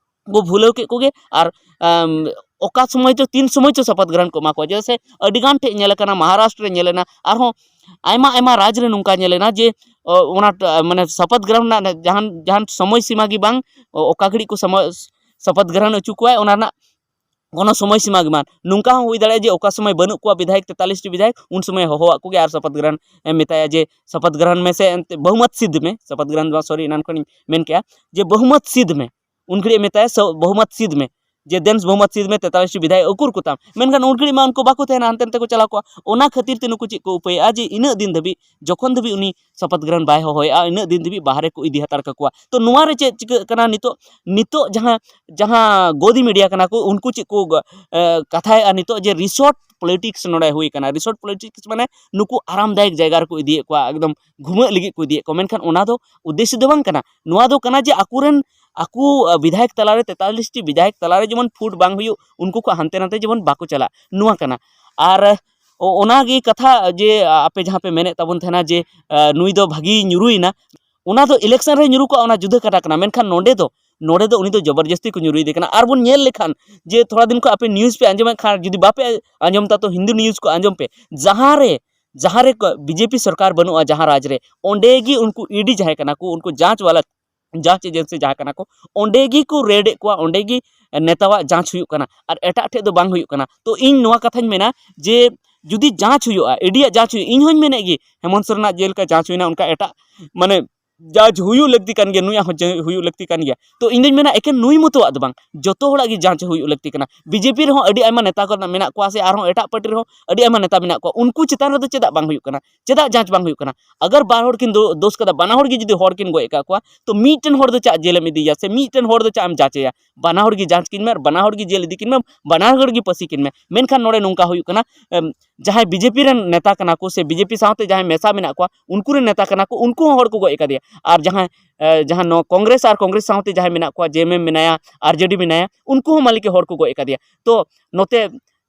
ᱠᱚ ᱵᱷᱩᱞᱟᱹᱣ ᱠᱮᱫ ᱠᱚᱜᱮ᱾ ᱟᱨ, ᱟᱢ, ᱚᱠᱟ ᱥᱚᱢᱚᱭ ᱪᱚ, ᱛᱤᱱ ᱥᱚᱢᱚᱭ ᱪᱚ ᱥᱚᱯᱚᱛ ᱜᱨᱚᱦᱚᱱ ᱠᱚ ᱮᱢᱟ ᱠᱚᱣᱟ᱾ ᱪᱮᱫᱟᱜ ᱥᱮ ᱟᱹᱰᱤ ᱜᱟᱱ ᱴᱷᱮᱡ ᱧᱮᱞ ᱟᱠᱟᱱᱟ, ᱢᱚᱦᱟᱨᱟᱥᱴᱨᱚ ᱨᱮ ᱧᱮᱞ ᱮᱱᱟ, ᱟᱨᱦᱚᱸ ᱟᱭᱢᱟ ᱟᱭᱢᱟ ᱨᱟᱡᱽ ᱨᱮ ᱱᱚᱝᱠᱟ ᱧᱮᱞ ᱮᱱᱟ ᱡᱮ, ᱚ, ᱚᱱᱟ ᱴ-, ᱢᱟᱱᱮ ᱥᱚᱯᱚᱛ ᱜᱨᱚᱦᱚᱱ ᱨᱮᱱᱟᱜ ᱡᱟᱦᱟᱱ, ᱡᱟᱦᱟᱱ ᱥᱚᱢᱚᱭ ᱥᱤᱢᱟ ᱜᱮ ᱵᱟᱝ, ᱚ, ᱚᱠᱟ ᱜᱷᱟᱹᱲᱤᱡ ᱠᱚ ᱥᱚᱢᱚᱭ, ᱥᱚᱯᱚᱛ ᱜᱨᱚᱦᱚᱱ ᱦᱚᱪᱚ ᱠᱚᱣᱟᱭ, ᱚᱱᱟ ᱨᱮᱱᱟᱜ ᱠᱳᱱᱳ ᱥᱚᱢᱚᱭ ᱥᱤᱢᱟ ᱜᱮ ᱵᱟᱝ᱾ ᱱᱚᱝᱠᱟ ᱦᱚᱸ ᱦᱩᱭ ᱫᱟᱲᱮᱭᱟᱜᱼᱟ ᱡᱮ ᱚᱠᱟ ᱥᱚᱢᱚᱭ ᱵᱟᱹᱱᱩᱜ ᱠᱚᱣᱟ ᱵᱤᱫᱷᱟᱭᱚᱠ, ᱛᱮᱛᱟᱞᱤᱥ ᱴᱤ ᱵᱤᱫᱷᱟᱭᱚᱠ, ᱩᱱ ᱥᱚᱢᱚᱭ ᱦᱚᱦᱚᱣᱟᱫ ᱠᱚᱜᱮ ᱟᱨ ᱥᱚᱯᱚᱛ ᱜᱨᱚᱦᱚᱱ ᱮ ᱢᱮᱛᱟᱭᱟ ᱡᱮ ᱥᱚᱯᱚᱛ ᱜᱨᱚᱦᱚᱱ ᱢᱮ ᱥᱮ ᱮᱱᱛᱮ ᱵᱚᱦᱩᱢᱚᱛ ᱥᱤᱫᱷ ᱢᱮ, ᱥᱚᱯᱚᱛ ᱜᱨᱚᱦᱚᱱ ᱫᱚ ᱵᱟᱝ, ᱥᱚᱨᱤ, ᱮᱱᱟᱱ ᱠᱷᱚᱱᱤᱧ ᱢᱮᱱ ᱠᱮᱜᱼᱟ ᱡᱮ ᱵᱚᱦᱩᱢᱚᱛ ᱥᱤᱫᱷ ᱢᱮ᱾ ᱩᱱ ᱜᱷᱟᱹᱲᱤᱡ ᱮ ᱢᱮᱛᱟᱭᱟ, ᱥᱚ-, ᱵᱚᱦᱩᱢᱚᱛ ᱥᱤᱫᱷ ᱢᱮ, ᱡᱮ ᱫᱮᱱ ᱵᱚᱦᱩᱢᱚᱛ ᱥᱤᱫᱷ ᱢᱮ, ᱛᱮᱛᱟᱞᱤᱥ ᱴᱤ ᱵᱤᱫᱷᱟᱭᱚᱠ ᱩᱠᱩᱨ ᱠᱚᱛᱟᱢ? ᱢᱮᱱᱠᱷᱟᱱ ᱩᱱ ᱜᱷᱟᱹᱲᱤᱡ ᱢᱟ ᱩᱱᱠᱩ ᱵᱟᱠᱚ ᱛᱟᱦᱮᱱᱟ, ᱦᱟᱱᱛᱮ ᱱᱟᱛᱮ ᱠᱚ ᱪᱟᱞᱟᱣ ᱠᱚᱜᱼᱟ᱾ ᱚᱱᱟ ᱠᱷᱟᱹᱛᱤᱨ ᱛᱮ ᱱᱩᱠᱩ ᱪᱮᱫ ᱠᱚ ᱩᱯᱟᱹᱭᱮᱜᱼᱟ ᱡᱮ ᱤᱱᱟᱹᱜ ᱫᱤᱱ ᱫᱷᱟᱹᱵᱤᱡ ᱡᱚᱠᱷᱚᱱ ᱫᱷᱟᱹᱵᱤᱡ ᱩᱱᱤ ᱥᱚᱯᱚᱛ ᱜᱨᱚᱦᱚᱱ ᱵᱟᱭ ᱦᱚᱦᱚᱭᱮᱜᱼᱟ, ᱤᱱᱟᱹᱜ ᱫᱤᱱ ᱫᱷᱟᱹᱵᱤᱡ ᱵᱟᱦᱨᱮ ᱠᱚ ᱤᱫᱤ ᱦᱟᱛᱟᱲ ᱠᱟᱠᱚᱣᱟ᱾ ᱛᱚ, ᱱᱚᱣᱟ ᱨᱮ ᱪᱮᱫ ᱪᱤᱠᱟᱹᱜ ᱠᱟᱱᱟ ᱱᱤᱛᱚᱜ? ᱱᱤᱛᱚᱜ ᱡᱟᱦᱟᱸ, ᱡᱟᱦᱟᱸ ᱜᱚᱫᱤ ᱢᱤᱰᱤᱭᱟ ᱠᱟᱱᱟ ᱠᱚ, ᱩᱱᱠᱩ ᱪᱮᱫ ᱠᱚ, ᱮ, ᱠᱟᱛᱷᱟᱭᱮᱜᱼᱟ ᱱᱤᱛᱚᱜ ᱡᱮ ᱨᱤᱥᱚᱨᱴ ᱯᱚᱞᱤᱴᱤᱠᱥ ᱱᱚᱰᱮ ᱦᱩᱭ ᱠᱟᱱᱟ᱾ ᱨᱤᱥᱚᱨᱴ ᱯᱚᱞᱤᱴᱤᱠᱥ ᱢᱟᱱᱮ ᱱᱩᱠᱩ ᱟᱨᱟᱢᱫᱟᱭᱚᱠ ᱡᱟᱭᱜᱟ ᱨᱮᱠᱚ ᱤᱫᱤᱭᱮᱫ ᱠᱚᱣᱟ, ᱮᱠᱫᱚᱢ ᱜᱷᱩᱢᱟᱹᱜ ᱞᱟᱹᱜᱤᱫ ᱠᱚ ᱤᱫᱤᱭᱮᱫ ᱠᱚᱣᱟ᱾ ᱢᱮᱱᱠᱷᱟᱱ ᱚᱱᱟ ᱫᱚ ᱩᱫᱽᱫᱮᱥᱥᱚ ᱫᱚ ᱵᱟᱝ ᱠᱟᱱᱟ᱾ ᱱᱚᱣᱟ ᱫᱚ ᱠᱟᱱᱟ ᱡᱮ ᱟᱠᱚᱨᱮᱱ, ᱟᱠᱚ, ᱟ, ᱵᱤᱫᱷᱟᱭᱚᱠ ᱛᱟᱞᱟᱨᱮ, ᱛᱮᱛᱟᱞᱤᱥ ᱴᱤ ᱵᱤᱫᱷᱟᱭᱚᱠ ᱛᱟᱞᱟᱨᱮ ᱡᱮᱢᱚᱱ ᱯᱷᱩᱴ ᱵᱟᱝ ᱦᱩᱭᱩᱜ, ᱩᱱᱠᱩ ᱠᱚ ᱦᱟᱱᱛᱮ ᱱᱟᱛᱮ ᱡᱮᱢᱚᱱ ᱵᱟᱠᱚ ᱪᱟᱞᱟᱜ, ᱱᱚᱣᱟ ᱠᱟᱱᱟ᱾ ᱟᱨ ᱚ-, ᱚᱱᱟᱜᱮ ᱠᱟᱛᱷᱟ ᱡᱮ, ᱟ, ᱟᱯᱮ ᱡᱟᱦᱟᱸ ᱯᱮ ᱢᱮᱱᱮᱫ ᱛᱟᱵᱚᱱ ᱛᱟᱦᱮᱱᱟ ᱡᱮ, ᱟ, ᱱᱩᱭ ᱫᱚ ᱵᱷᱟᱹᱜᱤ ᱧᱩᱨᱩᱭᱮᱱᱟ, ᱚᱱᱟ ᱫᱚ ᱤᱞᱮᱠᱥᱚᱱ ᱨᱮ ᱧᱩᱨᱩ ᱠᱚᱜᱼᱟ, ᱚᱱᱟ ᱡᱩᱫᱟᱹ ᱠᱟᱛᱷᱟ ᱠᱟᱱᱟ᱾ ᱢᱮᱱᱠᱷᱟᱱ ᱱᱚᱰᱮ ᱫᱚ, ᱱᱚᱰᱮ ᱫᱚ ᱩᱱᱤ ᱫᱚ ᱡᱚᱵᱚᱨᱡᱚᱥᱛᱤ ᱠᱚ ᱧᱩᱨᱩᱭᱮᱫᱮ ᱠᱟᱱᱟ᱾ ᱟᱨ ᱵᱚᱱ ᱧᱮᱞ ᱞᱮᱠᱷᱟᱱ ᱡᱮ ᱛᱷᱚᱲᱟ ᱫᱤᱱ ᱠᱷᱚᱱ ᱟᱯᱮ ᱱᱤᱭᱩᱡᱽ ᱯᱮ ᱟᱸᱡᱚᱢᱮᱫ ᱠᱷᱟᱱ, ᱡᱩᱫᱤ ᱵᱟᱯᱮ ᱟᱸᱡᱚᱢ ᱛᱟ, ᱛᱚ ᱦᱤᱱᱫᱩ ᱱᱤᱭᱩᱡᱽ ᱠᱚ ᱟᱸᱡᱚᱢ ᱯᱮ, ᱡᱟᱦᱟᱸ ᱨᱮ, ᱡᱟᱦᱟᱸ ᱨᱮ ᱠᱚ-, ᱵᱤᱡᱮᱯᱤ ᱥᱚᱨᱠᱟᱨ ᱵᱟᱹᱱᱩᱜᱼᱟ, ᱡᱟᱦᱟᱸ ᱨᱟᱡᱽ ᱨᱮ, ᱚᱸᱰᱮ ᱜᱮ ᱩᱱᱠᱩ ᱤᱰᱤ ᱡᱟᱦᱟᱸᱭ ᱠᱟᱱᱟ ᱠᱚ, ᱩᱱᱠᱩ ᱡᱟᱸᱪ ᱣᱟᱞᱟ, ᱡᱟᱸᱪ ᱮᱡᱮᱱᱥᱤ ᱡᱟᱦᱟᱸ ᱠᱟᱱᱟ ᱠᱚ, ᱚᱸᱰᱮ ᱜᱮ ᱠᱚ ᱨᱮᱰ ᱮᱫ ᱠᱚᱣᱟ, ᱚᱸᱰᱮ ᱜᱮ ᱱᱮᱛᱟᱣᱟᱜ ᱡᱟᱸᱪ ᱦᱩᱭᱩᱜ ᱠᱟᱱᱟ, ᱟᱨ ᱮᱴᱟᱜ ᱴᱷᱮᱡ ᱫᱚ ᱵᱟᱝ ᱦᱩᱭᱩᱜ ᱠᱟᱱᱟ᱾ ᱛᱚ ᱤᱧ ᱱᱚᱣᱟ ᱠᱟᱛᱷᱟᱧ ᱢᱮᱱᱟ ᱡᱮ ᱡᱩᱫᱤ ᱡᱟᱸᱪ ᱦᱩᱭᱩᱜᱼᱟ, ᱤᱰᱤᱭᱟᱜ ᱡᱟᱸᱪ ᱦᱩᱭᱩᱜᱼᱟ, ᱤᱧ ᱦᱚᱧ ᱢᱮᱱᱮᱫ ᱜᱮ ᱦᱮᱢᱚᱱᱛ ᱥᱚᱨᱮᱱᱟᱜ ᱡᱮᱞᱮᱠᱟ ᱡᱟᱸᱪ ᱦᱩᱭᱱᱟ, ᱚᱱᱠᱟ ᱮᱴᱟᱜ ᱢᱟᱱᱮ ᱡᱟᱸᱪ ᱦᱩᱭᱩᱜ ᱞᱟᱹᱠᱛᱤ ᱠᱟᱱ ᱜᱮᱭᱟ, ᱱᱩᱭᱟᱜ ᱦᱚᱸ ᱡᱟᱸᱪ ᱦᱩᱭᱩᱜ ᱞᱟᱹᱠᱛᱤ ᱠᱟᱱ ᱜᱮᱭᱟ᱾ ᱛᱚ ᱤᱧ ᱫᱩᱧ ᱢᱮᱱᱟ ᱮᱠᱮᱱ ᱱᱩᱭ ᱢᱚᱛᱚᱣᱟᱜ ᱫᱚ ᱵᱟᱝ, ᱡᱚᱛᱚ ᱦᱚᱲᱟᱜ ᱜᱮ ᱡᱟᱸᱪ ᱦᱩᱭᱩᱜ ᱞᱟᱹᱠᱛᱤ ᱠᱟᱱᱟ᱾ ᱵᱤᱡᱮᱯᱤ ᱨᱮᱦᱚᱸ ᱟᱹᱰᱤ ᱟᱭᱢᱟ ᱱᱮᱛᱟ ᱠᱚ ᱢᱮᱱᱟᱜ ᱠᱚᱣᱟ, ᱥᱮ ᱟᱨᱦᱚᱸ ᱮᱴᱟᱜ ᱯᱟᱨᱴᱤ ᱨᱮᱦᱚᱸ ᱟᱹᱰᱤ ᱟᱭᱢᱟ ᱱᱮᱛᱟ ᱢᱮᱱᱟᱜ ᱠᱚᱣᱟ, ᱩᱱᱠᱩ ᱪᱮᱛᱟᱱ ᱨᱮᱫᱚ ᱪᱮᱫᱟᱜ ᱵᱟᱝ ᱦᱩᱭᱩᱜ ᱠᱟᱱᱟ? ᱪᱮᱫᱟᱜ ᱡᱟᱸᱪ ᱵᱟᱝ ᱦᱩᱭᱩᱜ ᱠᱟᱱᱟ? ᱟᱜᱟᱨ ᱵᱟᱨ ᱦᱚᱲ ᱠᱤᱱ ᱫᱳ-, ᱫᱳᱥ ᱠᱟᱫᱟ, ᱵᱟᱱᱟ ᱦᱚᱲ ᱜᱮ ᱡᱩᱫᱤ ᱦᱚᱲ ᱠᱤᱱ ᱜᱚᱡ ᱟᱠᱟᱫ ᱠᱚᱣᱟ, ᱛᱚ ᱢᱤᱫᱴᱮᱱ ᱦᱚᱲ ᱫᱚ ᱪᱟᱜ ᱡᱮᱞᱮᱢ ᱤᱫᱤᱭᱮᱭᱟ, ᱥᱮ ᱢᱤᱫᱴᱮᱱ ᱦᱚᱲ ᱫᱚ ᱪᱟᱜ ᱮᱢ ᱡᱟᱸᱪᱮᱭᱟ? ᱵᱟᱱᱟ ᱦᱚᱲ ᱜᱮ ᱡᱟᱸᱪ ᱠᱤᱱ ᱢᱮ ᱟᱨ ᱵᱟᱱᱟ ᱦᱚᱲ ᱜᱮ ᱡᱮᱞ ᱤᱫᱤ ᱠᱤᱱ ᱢᱮ, ᱵᱟᱱᱟ ᱦᱚᱲ ᱜᱮ ᱯᱟᱹᱥᱤ ᱠᱤᱱ ᱢᱮ᱾ ᱢᱮᱱᱠᱷᱟᱱ ᱱᱚᱰᱮ ᱱᱚᱝᱠᱟ ᱦᱩᱭᱩᱜ ᱠᱟᱱᱟ, ᱮᱢ, ᱡᱟᱦᱟᱸᱭ ᱵᱤᱡᱮᱯᱤ ᱨᱮᱱ ᱱᱮᱛᱟ ᱠᱟᱱᱟ ᱠᱚ ᱥᱮ ᱵᱤᱡᱮᱯᱤ ᱥᱟᱶᱛᱮ ᱡᱟᱦᱟᱸᱭ ᱢᱮᱥᱟ ᱢᱮᱱᱟᱜ ᱠᱚᱣᱟ, ᱩᱱᱠᱩ ᱨᱮᱱ ᱱᱮᱛᱟ ᱠᱟᱱᱟ ᱠᱚ, ᱩᱱᱠᱩ ᱦᱚᱸ ᱦᱚᱲ ᱠᱚ ᱜᱚᱡ ᱟᱠᱟᱫᱮᱭᱟ᱾ ᱟᱨ ᱡᱟᱦᱟᱸᱭ, ᱮ, ᱡᱟᱦᱟᱸ ᱱᱚᱣᱟ ᱠᱚᱝᱜᱨᱮᱥ ᱟᱨ ᱠᱚᱝᱜᱨᱮᱥ ᱥᱟᱶᱛᱮ ᱡᱟᱦᱟᱸᱭ ᱢᱮᱱᱟᱜ ᱠᱚᱣᱟ, ᱡᱮ ᱮᱢ ᱮᱢ ᱢᱮᱱᱟᱭᱟ, ᱟᱨ ᱡᱮ ᱰᱤ ᱢᱮᱱᱟᱭᱟ, ᱩᱱᱠᱩ ᱦᱚᱸ ᱢᱟᱹᱞᱤᱠ ᱦᱚᱲ ᱠᱚ ᱜᱚᱡ ᱟᱠᱟᱫᱮᱭᱟ᱾ ᱛᱚ ᱱᱚᱛᱮ,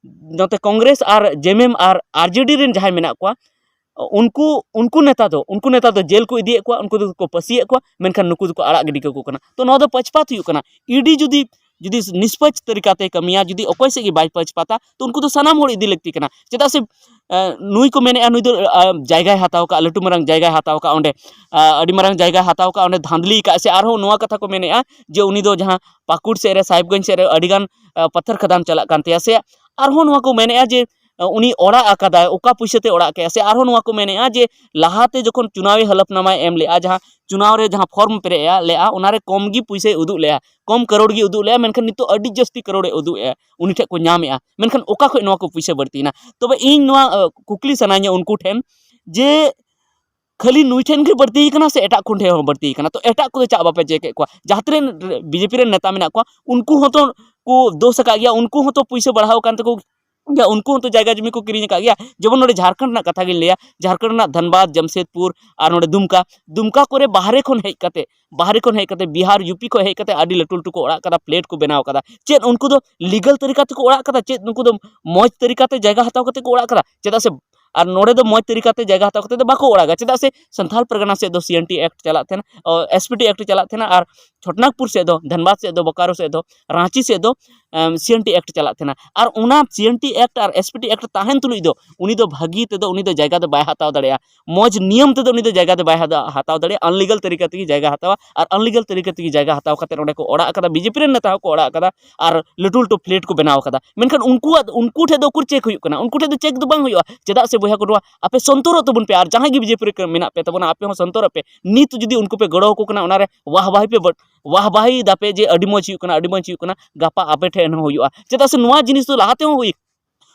ᱱᱚᱛᱮ ᱠᱚᱝᱜᱨᱮᱥ ᱟᱨ ᱡᱮ ᱮᱢ ᱮᱢ ᱟᱨ ᱟᱨ ᱡᱮ ᱰᱤ ᱨᱮᱱ ᱡᱟᱦᱟᱸᱭ ᱢᱮᱱᱟᱜ ᱠᱚᱣᱟ, ᱩᱱᱠᱩ, ᱩᱱᱠᱩ ᱱᱮᱛᱟ ᱫᱚ, ᱩᱱᱠᱩ ᱱᱮᱛᱟ ᱫᱚ ᱡᱮᱞ ᱠᱚ ᱤᱫᱤᱭᱮᱫ ᱠᱚᱣᱟ, ᱩᱱᱠᱩ ᱫᱚᱠᱚ ᱯᱟᱹᱥᱤᱭᱮᱫ ᱠᱚᱣᱟ, ᱢᱮᱱᱠᱷᱟᱱ ᱱᱩᱠᱩ ᱫᱚᱠᱚ ᱟᱲᱟᱜ ᱜᱤᱰᱤ ᱠᱟᱠᱚ ᱠᱟᱱᱟ᱾ ᱛᱚ ᱱᱚᱣᱟ ᱫᱚ ᱯᱟᱪᱷᱯᱟᱛ ᱦᱩᱭᱩᱜ ᱠᱟᱱᱟ᱾ ᱤᱰᱤ ᱡᱩᱫᱤ, ᱡᱩᱫᱤ ᱱᱤᱥᱯᱟᱪ ᱛᱟᱹᱨᱤᱠᱟᱛᱮ ᱠᱟᱹᱢᱤᱭᱟ, ᱡᱩᱫᱤ ᱚᱠᱚᱭ ᱥᱮᱫ ᱜᱮ ᱵᱟᱭ ᱯᱟᱪᱷᱯᱟᱛᱟ, ᱛᱚ ᱩᱱᱠᱩ ᱫᱚ ᱥᱟᱱᱟᱢ ᱦᱚᱲ ᱤᱫᱤ ᱞᱟᱹᱠᱛᱤ ᱠᱟᱱᱟ᱾ ᱪᱮᱫᱟᱜ ᱥᱮ, ᱮ, ᱱᱩᱭ ᱠᱚ ᱢᱮᱱᱮᱫᱼᱟ, ᱱᱩᱭ ᱫᱚ, ᱟ, ᱡᱟᱭᱜᱟᱭ ᱦᱟᱛᱟᱣ ᱠᱟᱜᱼᱟ, ᱞᱟᱹᱴᱩ ᱢᱟᱨᱟᱝ ᱡᱟᱭᱜᱟᱭ ᱦᱟᱛᱟᱣ ᱠᱟᱜᱼᱟ ᱚᱸᱰᱮ, ᱟ, ᱟᱹᱰᱤ ᱢᱟᱨᱟᱝ ᱡᱟᱭᱜᱟᱭ ᱦᱟᱛᱟᱣ ᱠᱟᱜᱼᱟ, ᱚᱸᱰᱮ ᱫᱷᱟᱸᱫᱽᱞᱤ ᱠᱟᱜᱼᱟ, ᱥᱮ ᱟᱨᱦᱚᱸ ᱱᱚᱣᱟ ᱠᱟᱛᱷᱟ ᱠᱚ ᱢᱮᱱᱮᱫᱼᱟ ᱡᱮ ᱩᱱᱤ ᱫᱚ ᱡᱟᱦᱟᱸ ᱯᱟᱹᱠᱩᱲ ᱥᱮᱫ ᱨᱮ, ᱥᱟᱦᱮᱵᱽᱜᱚᱸᱡᱽ ᱥᱮᱫ ᱨᱮ ᱟᱹᱰᱤᱜᱟᱱ, ᱟ, ᱯᱟᱛᱷᱟᱨ ᱠᱷᱟᱫᱟᱱ ᱪᱟᱞᱟᱜ ᱠᱟᱱ ᱛᱟᱭᱟ, ᱥᱮ ᱟᱨᱦᱚᱸ ᱱᱚᱣᱟ ᱠᱚ ᱢᱮᱱᱮᱫᱼᱟ ᱡᱮ, ᱟ, ᱩᱱᱤ ᱚᱲᱟᱜ ᱟᱠᱟᱫᱟᱭ, ᱚᱠᱟ ᱯᱩᱭᱥᱟᱹ ᱛᱮ ᱚᱲᱟᱜ ᱠᱮᱜᱼᱟ, ᱥᱮ ᱟᱨᱦᱚᱸ ᱱᱚᱣᱟ ᱠᱚ ᱢᱮᱱᱮᱫᱼᱟ ᱡᱮ ᱞᱟᱦᱟᱛᱮ ᱡᱚᱠᱷᱚᱱ ᱪᱩᱱᱟᱣᱤ ᱦᱟᱞᱟᱯᱱᱟᱢᱟᱭ ᱮᱢ ᱞᱮᱜᱼᱟ, ᱡᱟᱦᱟᱸ ᱪᱩᱱᱟᱣ ᱨᱮ ᱡᱟᱦᱟᱸ ᱯᱷᱚᱨᱢ ᱯᱮᱨᱮᱡ ᱮᱜᱼᱟ, ᱞᱮᱜᱼᱟ, ᱚᱱᱟᱨᱮ ᱠᱚᱢ ᱜᱮ ᱯᱩᱭᱥᱟᱹᱭ ᱩᱫᱩᱜ ᱞᱮᱜᱼᱟ, ᱠᱚᱢ ᱠᱟᱨᱳᱲ ᱜᱮ ᱩᱫᱩᱜ ᱞᱮᱜᱼᱟ, ᱢᱮᱱᱠᱷᱟᱱ ᱱᱤᱛᱚᱜ ᱟᱹᱰᱤ ᱡᱟᱹᱥᱛᱤ ᱠᱟᱨᱳᱲᱮ ᱩᱫᱩᱜ ᱮᱜᱼᱟ, ᱩᱱᱤ ᱴᱷᱮᱱ ᱠᱚ ᱧᱟᱢᱮᱜᱼᱟ᱾ ᱢᱮᱱᱠᱷᱟᱱ ᱚᱠᱟ ᱠᱷᱚᱱ ᱱᱚᱣᱟ ᱠᱚ ᱯᱩᱭᱥᱟᱹ ᱵᱟᱹᱲᱛᱤᱭᱮᱱᱟ? ᱛᱚᱵᱮ ᱤᱧ ᱱᱚᱣᱟ, ᱟ, ᱠᱩᱠᱞᱤ ᱥᱟᱱᱟᱧᱟ ᱩᱱᱠᱩ ᱴᱷᱮᱱ ᱡᱮ ᱠᱷᱟᱹᱞᱤ ᱱᱩᱭ ᱴᱷᱮᱱ ᱜᱮ ᱵᱟᱹᱲᱛᱤ ᱠᱟᱱᱟ ᱥᱮ ᱮᱴᱟᱜ ᱠᱚ ᱴᱷᱮᱱ ᱦᱚᱸ ᱵᱟᱹᱲᱛᱤ ᱠᱟᱱᱟ? ᱛᱚ ᱮᱴᱟᱜ ᱠᱚᱫᱚ ᱪᱟᱜ ᱵᱟᱯᱮ ᱪᱮᱠ ᱮᱫ ᱠᱚᱣᱟ? ᱡᱟᱦᱟᱸ ᱛᱤᱱᱟᱹᱜ ᱵᱤᱡᱮᱯᱤ ᱨᱮᱱ ᱱᱮᱛᱟ ᱢᱮᱱᱟᱜ ᱠᱚᱣᱟ, ᱩᱱᱠᱩ ᱦᱚᱸᱛᱚ ᱠᱚ ᱫᱳᱥ ᱟᱠᱟᱫ ᱜᱮᱭᱟ, ᱩᱱᱠᱩ ᱦᱚᱸᱛᱚ ᱯᱩᱭᱥᱟᱹ ᱵᱟᱲᱦᱟᱣ ᱟᱠᱟᱱ ᱛᱟᱠᱚ ᱜᱮᱭᱟ, ᱩᱱᱠᱩ ᱦᱚᱸᱛᱚ ᱡᱟᱭᱜᱟ ᱡᱚᱢᱤ ᱠᱚ ᱠᱤᱨᱤᱧ ᱟᱠᱟᱫ ᱜᱮᱭᱟ᱾ ᱡᱮᱢᱚᱱ ᱱᱚᱰᱮ ᱡᱷᱟᱲᱠᱷᱚᱸᱰ ᱨᱮᱱᱟᱜ ᱠᱟᱛᱷᱟ ᱜᱤᱧ ᱞᱟᱹᱭᱟ, ᱡᱷᱟᱲᱠᱷᱚᱸᱰ ᱨᱮᱱᱟᱜ ᱫᱷᱟᱱᱵᱟᱫᱽ, ᱡᱟᱢᱥᱮᱫᱽᱯᱩᱨ ᱟᱨ ᱱᱚᱰᱮ ᱫᱩᱢᱠᱟ, ᱫᱩᱢᱠᱟ ᱠᱚᱨᱮ ᱵᱟᱦᱨᱮ ᱠᱷᱚᱱ ᱦᱮᱡ ᱠᱟᱛᱮ, ᱵᱟᱦᱨᱮ ᱠᱷᱚᱱ ᱦᱮᱡ ᱠᱟᱛᱮ, ᱵᱤᱦᱟᱨ, ᱭᱩ ᱯᱤ ᱠᱷᱚᱱ ᱦᱮᱡ ᱠᱟᱛᱮ ᱟᱹᱰᱤ ᱞᱟᱹᱴᱩ ᱞᱟᱹᱴᱩ ᱠᱚ ᱚᱲᱟᱜ ᱠᱟᱫᱟ, ᱯᱞᱮᱴ ᱠᱚ ᱵᱮᱱᱟᱣ ᱠᱟᱫᱟ᱾ ᱪᱮᱫ ᱩᱱᱠᱩ ᱫᱚ ᱞᱤᱜᱟᱞ ᱛᱟᱹᱨᱤᱠᱟ ᱛᱮᱠᱚ ᱚᱲᱟᱜ ᱠᱟᱫᱟ? ᱪᱮᱫ ᱩᱱᱠᱩ ᱫᱚ ᱢᱚᱡᱽ ᱛᱟᱹᱨᱤᱠᱟ ᱛᱮ ᱡᱟᱭᱜᱟ ᱦᱟᱛᱟᱣ ᱠᱟᱛᱮ ᱠᱚ ᱚᱲᱟᱜ ᱠᱟᱫᱟ? ᱪᱮᱫᱟᱜ ᱥᱮ ᱟᱨ ᱱᱚᱰᱮ ᱫᱚ ᱢᱚᱡᱽ ᱛᱟᱹᱨᱤᱠᱟ ᱛᱮ ᱡᱟᱭᱜᱟ ᱦᱟᱛᱟᱣ ᱠᱟᱛᱮ ᱫᱚ ᱵᱟᱠᱚ ᱚᱲᱟᱜᱟ᱾ ᱪᱮᱫᱟᱜ ᱥᱮ ᱥᱟᱱᱛᱟᱲ ᱯᱟᱨᱜᱟᱱᱟ ᱥᱮᱫ ᱫᱚ ᱥᱤ ᱮᱱ ᱴᱤ ᱮᱠᱴ ᱪᱟᱞᱟᱜ ᱛᱟᱦᱮᱱᱟ, ᱚ, ᱮᱥ ᱯᱤ ᱴᱤ ᱮᱠᱴ ᱪᱟᱞᱟᱜ ᱛᱟᱦᱮᱱᱟ, ᱟᱨ ᱪᱷᱳᱴᱱᱟᱜᱽᱯᱩᱨ ᱥᱮᱫ ᱫᱚ, ᱫᱷᱟᱱᱵᱟᱫᱽ ᱥᱮᱫ ᱫᱚ, ᱵᱳᱠᱟᱨᱳ ᱥᱮᱫ ᱫᱚ, ᱨᱟᱸᱪᱤ ᱥᱮᱫ ᱫᱚ ᱥᱤ ᱮᱱ ᱴᱤ ᱮᱠᱴ ᱪᱟᱞᱟᱜ ᱛᱟᱦᱮᱱᱟ᱾ ᱟᱨ ᱚᱱᱟ ᱥᱤ ᱮᱱ ᱴᱤ ᱮᱠᱴ ᱟᱨ ᱮᱥ ᱯᱤ ᱴᱤ ᱮᱠᱴ ᱛᱟᱦᱮᱱ ᱛᱩᱞᱩᱡ ᱫᱚ ᱩᱱᱤ ᱫᱚ ᱵᱷᱟᱹᱜᱤ ᱛᱮᱫᱚ ᱩᱱᱤ ᱫᱚ ᱡᱟᱭᱜᱟ ᱫᱚ ᱵᱟᱭ ᱦᱟᱛᱟᱣ ᱫᱟᱲᱮᱭᱟᱜᱼᱟ, ᱢᱚᱡᱽ ᱱᱤᱭᱚᱢ ᱛᱮᱫᱚ ᱩᱱᱤ ᱫᱚ ᱡᱟᱭᱜᱟ ᱫᱚ ᱵᱟᱭ ᱦᱟᱛᱟᱣ ᱦᱟᱛᱟᱣ ᱫᱟᱲᱮᱭᱟᱜᱼᱟ᱾ ᱟᱱᱞᱤᱜᱟᱞ ᱛᱟᱹᱨᱤᱠᱟ ᱛᱮᱜᱮ ᱡᱟᱭᱜᱟ ᱦᱟᱛᱟᱣᱟ, ᱟᱨ ᱟᱱᱞᱤᱜᱟᱞ ᱛᱟᱹᱨᱤᱠᱟ ᱛᱮᱜᱮ ᱡᱟᱭᱜᱟ ᱦᱟᱛᱟᱣ ᱠᱟᱛᱮ ᱚᱸᱰᱮ ᱠᱚ ᱚᱲᱟᱜ ᱟᱠᱟᱫᱟ, ᱵᱤ ᱡᱮ ᱯᱤ ᱨᱮᱱ ᱱᱮᱛᱟ ᱦᱚᱸᱠᱚ ᱚᱲᱟᱜ ᱟᱠᱟᱫᱟ, ᱟᱨ ᱞᱟᱹᱴᱩ ᱞᱟᱹᱴᱩ ᱯᱷᱞᱮᱴ ᱠᱚ ᱵᱮᱱᱟᱣ ᱟᱠᱟᱫᱟ᱾ ᱢᱮᱱᱠᱷᱟᱱ ᱩᱱᱠᱩᱣᱟᱜ, ᱩᱱᱠᱩ ᱴᱷᱮᱱ ᱫᱚ ᱩᱠᱩᱨ ᱪᱮᱠ ᱦᱩᱭᱩᱜ ᱠᱟᱱᱟ? ᱩᱱᱠᱩ ᱴᱷᱮᱱ ᱫᱚ ᱪᱮᱠ ᱫᱚ ᱵᱟᱝ ᱦᱩᱭᱩᱜᱼᱟ᱾ ᱪᱮᱫᱟᱜ ᱥᱮ ᱵᱚᱭᱦᱟ ᱠᱚ, ᱱᱚᱣᱟ ᱟᱯᱮ ᱥᱚᱱᱛᱚᱨᱚᱜ ᱛᱟᱵᱚᱱ ᱯᱮ, ᱟᱨ ᱡᱟᱦᱟᱸᱭ ᱜᱮ ᱵᱤ ᱡᱮ ᱯᱤ ᱨᱮ ᱢᱮᱱᱟᱜ ᱯᱮ ᱛᱟᱵᱚᱱᱟ, ᱟᱯᱮ ᱦᱚᱸ ᱥᱚᱱᱛᱚᱨᱚᱜ ᱯᱮ᱾ ᱱᱤᱛ ᱡᱩᱫᱤ ᱩᱱᱠᱩ ᱯᱮ ᱜᱚᱲᱚ ᱟᱠᱚ ᱠᱟᱱᱟ, ᱚᱱᱟᱨᱮ ᱣᱟᱦ ᱵᱟᱦᱤ ᱯᱮ ᱵᱟᱹ-, ᱣᱟᱦ ᱵᱟᱦᱤ ᱫᱟᱯᱮ ᱡᱮ ᱟᱹᱰᱤ ᱢᱚᱡᱽ ᱦᱩᱭᱩᱜ ᱠᱟᱱᱟ, ᱟᱹᱰᱤ ᱢᱚᱡᱽ ᱦᱩᱭᱩᱜ ᱠᱟᱱᱟ, ᱜᱟᱯᱟ ᱟᱯᱮ ᱴᱷᱮᱱ ᱦᱚᱸ ᱦᱩᱭᱩᱜᱼᱟ᱾ ᱪᱮᱫᱟᱜ ᱥᱮ ᱱᱚᱣᱟ ᱡᱤᱱᱤᱥ ᱫᱚ ᱞᱟᱦᱟ ᱛᱮᱦᱚᱸ ᱦᱩᱭ,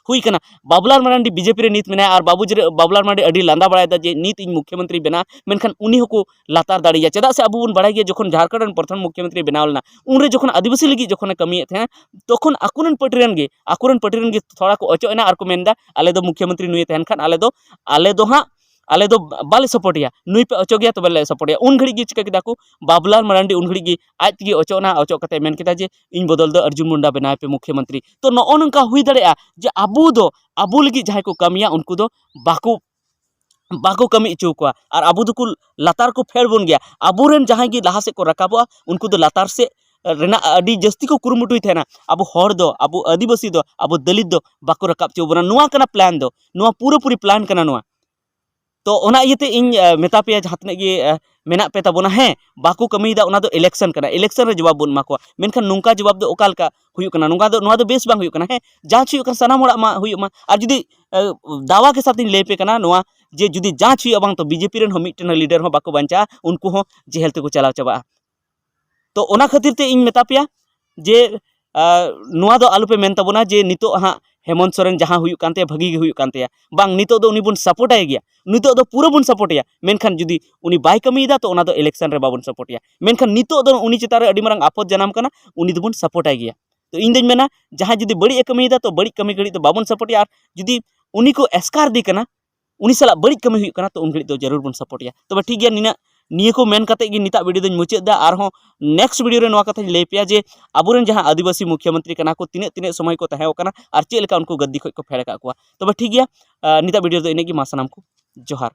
ᱦᱩᱭ ᱠᱟᱱᱟ᱾ Babulal Marandi B J P ᱨᱮ ᱱᱤᱛ ᱢᱮᱱᱟᱭᱟ, ᱟᱨ ᱵᱟᱵᱩ ᱡᱮ-, ᱵᱟᱵᱩᱞᱟᱞ ᱢᱟᱨᱟᱱᱰᱤ ᱟᱹᱰᱤ ᱞᱟᱸᱫᱟ ᱵᱟᱲᱟᱭᱮᱫᱟ ᱡᱮ ᱱᱤᱛ ᱤᱧ ᱢᱩᱠᱷᱭᱚᱢᱚᱱᱛᱨᱤ ᱵᱮᱱᱟᱜᱼᱟ, ᱢᱮᱱᱠᱷᱟᱱ ᱩᱱᱤ ᱦᱚᱸᱠᱚ ᱞᱟᱛᱟᱨ ᱫᱟᱲᱮᱭᱟᱭᱟ᱾ ᱪᱮᱫᱟᱜ ᱥᱮ ᱟᱵᱚ ᱵᱚᱱ ᱵᱟᱲᱟᱭ ᱜᱮᱭᱟ, ᱡᱚᱠᱷᱚᱱ ᱡᱷᱟᱲᱠᱷᱚᱸᱰ ᱨᱮᱱ ᱯᱨᱚᱛᱷᱚᱢ ᱢᱩᱠᱷᱭᱚᱢᱚᱱᱛᱨᱤ ᱵᱮᱱᱟᱣ ᱞᱮᱱᱟ, ᱩᱱᱨᱮ ᱡᱚᱠᱷᱚᱱ ᱟᱹᱫᱤᱵᱟᱹᱥᱤ ᱞᱟᱹᱜᱤᱫ ᱡᱚᱠᱷᱚᱱᱮ ᱠᱟᱹᱢᱤᱭᱮᱫ ᱛᱟᱦᱮᱸᱱᱟ, ᱛᱚᱠᱷᱚᱱ ᱟᱠᱚᱨᱮᱱ ᱯᱟᱹᱴᱤ ᱨᱮᱱ ᱜᱮ, ᱟᱠᱚᱨᱮᱱ ᱯᱟᱹᱴᱤ ᱨᱮᱱ ᱜᱮ ᱛᱷᱚᱲᱟ ᱠᱚ ᱚᱪᱚᱜ ᱮᱱᱟ ᱟᱨ ᱠᱚ ᱢᱮᱱᱫᱟ, "ᱟᱞᱮ ᱫᱚ ᱢᱩᱠᱷᱭᱚᱢᱚᱱᱛᱨᱤ ᱱᱩᱭᱮ ᱛᱟᱦᱮᱱ ᱠᱷᱟᱱ ᱟᱞᱮ ᱫᱚ, ᱟᱞᱮ ᱫᱚ ᱦᱟᱸᱜ, ᱟᱞᱮ ᱫᱚ ᱵᱟᱞᱮ ᱥᱟᱯᱳᱨᱴᱮᱭᱟ, ᱱᱩᱭ ᱯᱮ ᱚᱪᱚᱜᱮᱭᱟ ᱛᱚᱵᱮ ᱞᱮ ᱥᱟᱯᱳᱨᱴᱮᱭᱟ᱾" ᱩᱱ ᱜᱷᱟᱹᱲᱤᱡ ᱜᱮ ᱪᱤᱠᱟᱹ ᱠᱮᱫᱟ ᱠᱚ, ᱵᱟᱵᱩᱞᱟᱞ ᱢᱟᱨᱟᱱᱰᱤ ᱩᱱ ᱜᱷᱟᱹᱲᱤᱡ ᱜᱮ ᱟᱡ ᱛᱮᱜᱮ ᱚᱪᱚᱜ ᱮᱱᱟ, ᱚᱪᱚᱜ ᱠᱟᱛᱮ ᱢᱮᱱ ᱠᱮᱫᱟ ᱡᱮ, "ᱤᱧ ᱵᱚᱫᱚᱞ ᱫᱚ ᱚᱨᱡᱩᱱ ᱢᱩᱱᱰᱟ ᱵᱮᱱᱟᱣ ᱯᱮ ᱢᱩᱠᱷᱭᱚᱢᱚᱱᱛᱨᱤ᱾" ᱛᱚ ᱱᱚᱜᱼᱚ ᱱᱚᱝᱠᱟ ᱦᱩᱭ ᱫᱟᱲᱮᱭᱟᱜᱼᱟ ᱡᱮ ᱟᱵᱚ ᱫᱚ, ᱟᱵᱚ ᱞᱟᱹᱜᱤᱫ ᱡᱟᱦᱟᱸᱭ ᱠᱚ ᱠᱟᱹᱢᱤᱭᱟ ᱩᱱᱠᱩ ᱫᱚ ᱵᱟᱠᱚ, ᱵᱟᱠᱚ ᱠᱟᱹᱢᱤ ᱦᱚᱪᱚ ᱠᱚᱣᱟ, ᱟᱨ ᱟᱵᱚ ᱫᱚᱠᱚ ᱞᱟᱛᱟᱨ ᱠᱚ ᱯᱷᱮᱰ ᱵᱚᱱ ᱜᱮᱭᱟ᱾ ᱟᱵᱚᱨᱮᱱ ᱡᱟᱦᱟᱸᱭ ᱜᱮ ᱞᱟᱦᱟ ᱥᱮᱫ ᱠᱚ ᱨᱟᱠᱟᱵᱚᱜᱼᱟ, ᱩᱱᱠᱩ ᱫᱚ ᱞᱟᱛᱟᱨ ᱥᱮᱫ ᱨᱮᱱᱟᱜ ᱟᱹᱰᱤ ᱡᱟᱹᱥᱛᱤ ᱠᱚ ᱠᱩᱨᱩᱢᱩᱴᱩᱭ ᱛᱟᱦᱮᱱᱟ᱾ ᱟᱵᱚ ᱦᱚᱲ ᱫᱚ, ᱟᱵᱚ ᱟᱹᱫᱤᱵᱟᱹᱥᱤ ᱫᱚ, ᱟᱵᱚ ᱫᱟᱹᱞᱤᱛ ᱫᱚ ᱵᱟᱠᱚ ᱨᱟᱠᱟᱵ ᱦᱚᱪᱚ ᱵᱚᱱᱟ᱾ ᱱᱚᱣᱟ ᱠᱟᱱᱟ ᱯᱞᱟᱱ ᱫᱚ, ᱱᱚᱣᱟ ᱯᱩᱨᱟᱹᱯᱩᱨᱤ ᱯᱞᱟᱱ ᱠᱟᱱᱟ ᱱᱚᱣᱟ᱾ ᱛᱚ ᱚᱱᱟ ᱤᱭᱟᱹᱛᱮ ᱤᱧ, ᱟᱸ, ᱢᱮᱛᱟ ᱯᱮᱭᱟ, ᱡᱟᱦᱟᱸ ᱛᱤᱱᱟᱹᱜ ᱜᱮ, ᱟᱸ, ᱢᱮᱱᱟᱜ ᱯᱮ ᱛᱟᱵᱚᱱᱟ, ᱦᱮᱸ, ᱵᱟᱠᱚ ᱠᱟᱹᱢᱤᱭᱮᱫᱟ, ᱚᱱᱟ ᱫᱚ ᱤᱞᱮᱠᱥᱚᱱ ᱠᱟᱱᱟ, ᱤᱞᱮᱠᱥᱚᱱ ᱨᱮ ᱡᱚᱵᱟᱵ ᱵᱚᱱ ᱮᱢᱟ ᱠᱚᱣᱟ᱾ ᱢᱮᱱᱠᱷᱟᱱ ᱱᱚᱝᱠᱟ ᱡᱚᱵᱟᱵ ᱫᱚ ᱚᱠᱟ ᱞᱮᱠᱟ ᱦᱩᱭᱩᱜ ᱠᱟᱱᱟ? ᱱᱚᱝᱠᱟ ᱫᱚ, ᱱᱚᱣᱟ ᱫᱚ ᱵᱮᱥ ᱵᱟᱝ ᱦᱩᱭᱩᱜ ᱠᱟᱱᱟ᱾ ᱦᱮᱸ, ᱡᱟᱦᱟᱸ ᱦᱩᱭᱩᱜ ᱠᱟᱱᱟ ᱥᱟᱱᱟᱢ ᱦᱚᱲᱟᱜ ᱢᱟ ᱦᱩᱭᱩᱜ ᱢᱟ᱾ ᱟᱨ ᱡᱩᱫᱤ, ᱟᱸ, ᱫᱟᱣᱟ ᱜᱮ ᱥᱟᱛᱤᱧ ᱞᱟᱹᱭ ᱯᱮ ᱠᱟᱱᱟ ᱱᱚᱣᱟ, ᱡᱮ ᱡᱩᱫᱤ ᱡᱟᱦᱟᱸ ᱦᱩᱭᱩᱜᱼᱟ, ᱵᱟᱝ ᱛᱚ ᱵᱤ ᱡᱮ ᱯᱤ ᱨᱮᱱ ᱦᱚᱸ ᱢᱤᱫᱴᱮᱱ ᱞᱤᱰᱟᱨ ᱦᱚᱸ ᱵᱟᱠᱚ ᱵᱟᱧᱪᱟᱜᱼᱟ, ᱩᱱᱠᱩ ᱦᱚᱸ ᱡᱮᱦᱮᱞ ᱛᱮᱠᱚ ᱪᱟᱞᱟᱣ ᱪᱟᱵᱟᱜᱼᱟ᱾ ᱛᱚ ᱚᱱᱟ ᱠᱷᱟᱹᱛᱤᱨ ᱛᱮ ᱤᱧ ᱢᱮᱛᱟ ᱯᱮᱭᱟ ᱡᱮ, ᱟᱸ, ᱱᱚᱣᱟ ᱫᱚ ᱟᱞᱚᱯᱮ ᱢᱮᱱ ᱛᱟᱵᱚᱱᱟ ᱡᱮ ᱱᱤᱛᱚᱜ ᱦᱟᱸᱜ ᱦᱮᱢᱚᱱᱛ ᱥᱚᱨᱮᱱ ᱡᱟᱦᱟᱸ ᱦᱩᱭᱩᱜ ᱠᱟᱱ ᱛᱟᱭᱟ ᱵᱷᱟᱹᱜᱤ ᱜᱮ ᱦᱩᱭᱩᱜ ᱠᱟᱱ ᱛᱟᱭᱟ᱾ ᱵᱟᱝ, ᱱᱤᱛᱚᱜ ᱫᱚ ᱩᱱᱤ ᱵᱚᱱ ᱥᱟᱯᱳᱨᱴ ᱟᱭ ᱜᱮᱭᱟ, ᱱᱤᱛᱚᱜ ᱫᱚ ᱯᱩᱨᱟᱹ ᱵᱚᱱ ᱥᱟᱯᱳᱨᱴ ᱮᱭᱟ᱾ ᱢᱮᱱᱠᱷᱟᱱ ᱡᱩᱫᱤ ᱩᱱᱤ ᱵᱟᱭ ᱠᱟᱹᱢᱤᱭᱮᱫᱟ, ᱛᱚ ᱚᱱᱟ ᱫᱚ ᱤᱞᱮᱠᱥᱚᱱ ᱨᱮ ᱵᱟᱵᱚᱱ ᱥᱟᱯᱳᱨᱴ ᱮᱭᱟ᱾ ᱢᱮᱱᱠᱷᱟᱱ ᱱᱤᱛᱚᱜ ᱫᱚ ᱩᱱᱤ ᱪᱮᱛᱟᱱ ᱨᱮ ᱟᱹᱰᱤ ᱢᱟᱨᱟᱝ ᱟᱯᱚᱫ ᱡᱟᱱᱟᱢ ᱠᱟᱱᱟ, ᱩᱱᱤ ᱫᱚᱵᱚᱱ ᱥᱟᱯᱳᱨᱴ ᱟᱭ ᱜᱮᱭᱟ᱾ ᱛᱚ ᱤᱧ ᱫᱚᱧ ᱢᱮᱱᱟ, ᱡᱟᱦᱟᱸᱭ ᱡᱩᱫᱤ ᱵᱟᱹᱲᱤᱡ ᱮ ᱠᱟᱹᱢᱤᱭᱮᱫᱟ, ᱛᱚ ᱵᱟᱹᱲᱤᱡ ᱠᱟᱹᱢᱤ ᱜᱷᱟᱹᱲᱤᱡ ᱫᱚ ᱵᱟᱵᱚᱱ ᱥᱟᱯᱳᱨᱴ ᱮᱭᱟ᱾ ᱟᱨ ᱡᱩᱫᱤ ᱩᱱᱤ ᱠᱚ ᱮᱥᱠᱟᱨ ᱫᱮ ᱠᱟᱱᱟ, ᱩᱱᱤ ᱥᱟᱞᱟᱜ ᱵᱟᱹᱲᱤᱡ ᱠᱟᱹᱢᱤ ᱦᱩᱭᱩᱜ ᱠᱟᱱᱟ, ᱛᱚ ᱩᱱ ᱜᱷᱟᱹᱲᱤᱡ ᱫᱚ ᱡᱟᱹᱨᱩᱲ ᱵᱚᱱ ᱥᱟᱯᱳᱨᱴ ᱮᱭᱟ᱾ ᱛᱚᱵᱮ ᱴᱷᱤᱠ ᱜᱮᱭᱟ, ᱱᱤᱱᱟᱹᱜ, ᱱᱤᱭᱟᱹ ᱠᱚ ᱢᱮᱱ ᱠᱟᱛᱮ ᱜᱮ ᱱᱤᱛᱟᱜ ᱵᱷᱤᱰᱤᱭᱳ ᱫᱚᱧ ᱢᱩᱪᱟᱹᱫ ᱮᱫᱟ᱾ ᱟᱨᱦᱚᱸ ᱱᱮᱠᱥᱴ ᱵᱷᱤᱰᱤᱭᱳ ᱨᱮ ᱱᱚᱣᱟ ᱠᱟᱛᱷᱟᱧ ᱞᱟᱹᱭ ᱯᱮᱭᱟ ᱡᱮ ᱟᱵᱚᱨᱮᱱ ᱡᱟᱦᱟᱸ ᱟᱹᱫᱤᱵᱟᱹᱥᱤ ᱢᱩᱠᱷᱭᱚᱢᱚᱱᱛᱨᱤ ᱠᱟᱱᱟ ᱠᱚ, ᱛᱤᱱᱟᱹᱜ, ᱛᱤᱱᱟᱹᱜ ᱥᱚᱢᱚᱭ ᱠᱚ ᱛᱟᱦᱮᱸ ᱠᱟᱱᱟ ᱟᱨ ᱪᱮᱫ ᱞᱮᱠᱟ ᱩᱱᱠᱩ ᱜᱟᱹᱫᱽᱫᱤ ᱠᱷᱚᱱ ᱠᱚ ᱯᱷᱮᱰ ᱟᱠᱟᱫ ᱠᱚᱣᱟ᱾ ᱛᱚᱵᱮ ᱴᱷᱤᱠ ᱜᱮᱭᱟ, ᱟᱸ, ᱱᱤᱛᱟᱜ ᱵᱷᱤᱰᱤᱭᱳ ᱫᱚ ᱤᱱᱟᱹᱜ ᱜᱮ᱾ ᱢᱟ ᱥᱟᱱᱟᱢ ᱠᱚ ᱡᱚᱦᱟᱨ᱾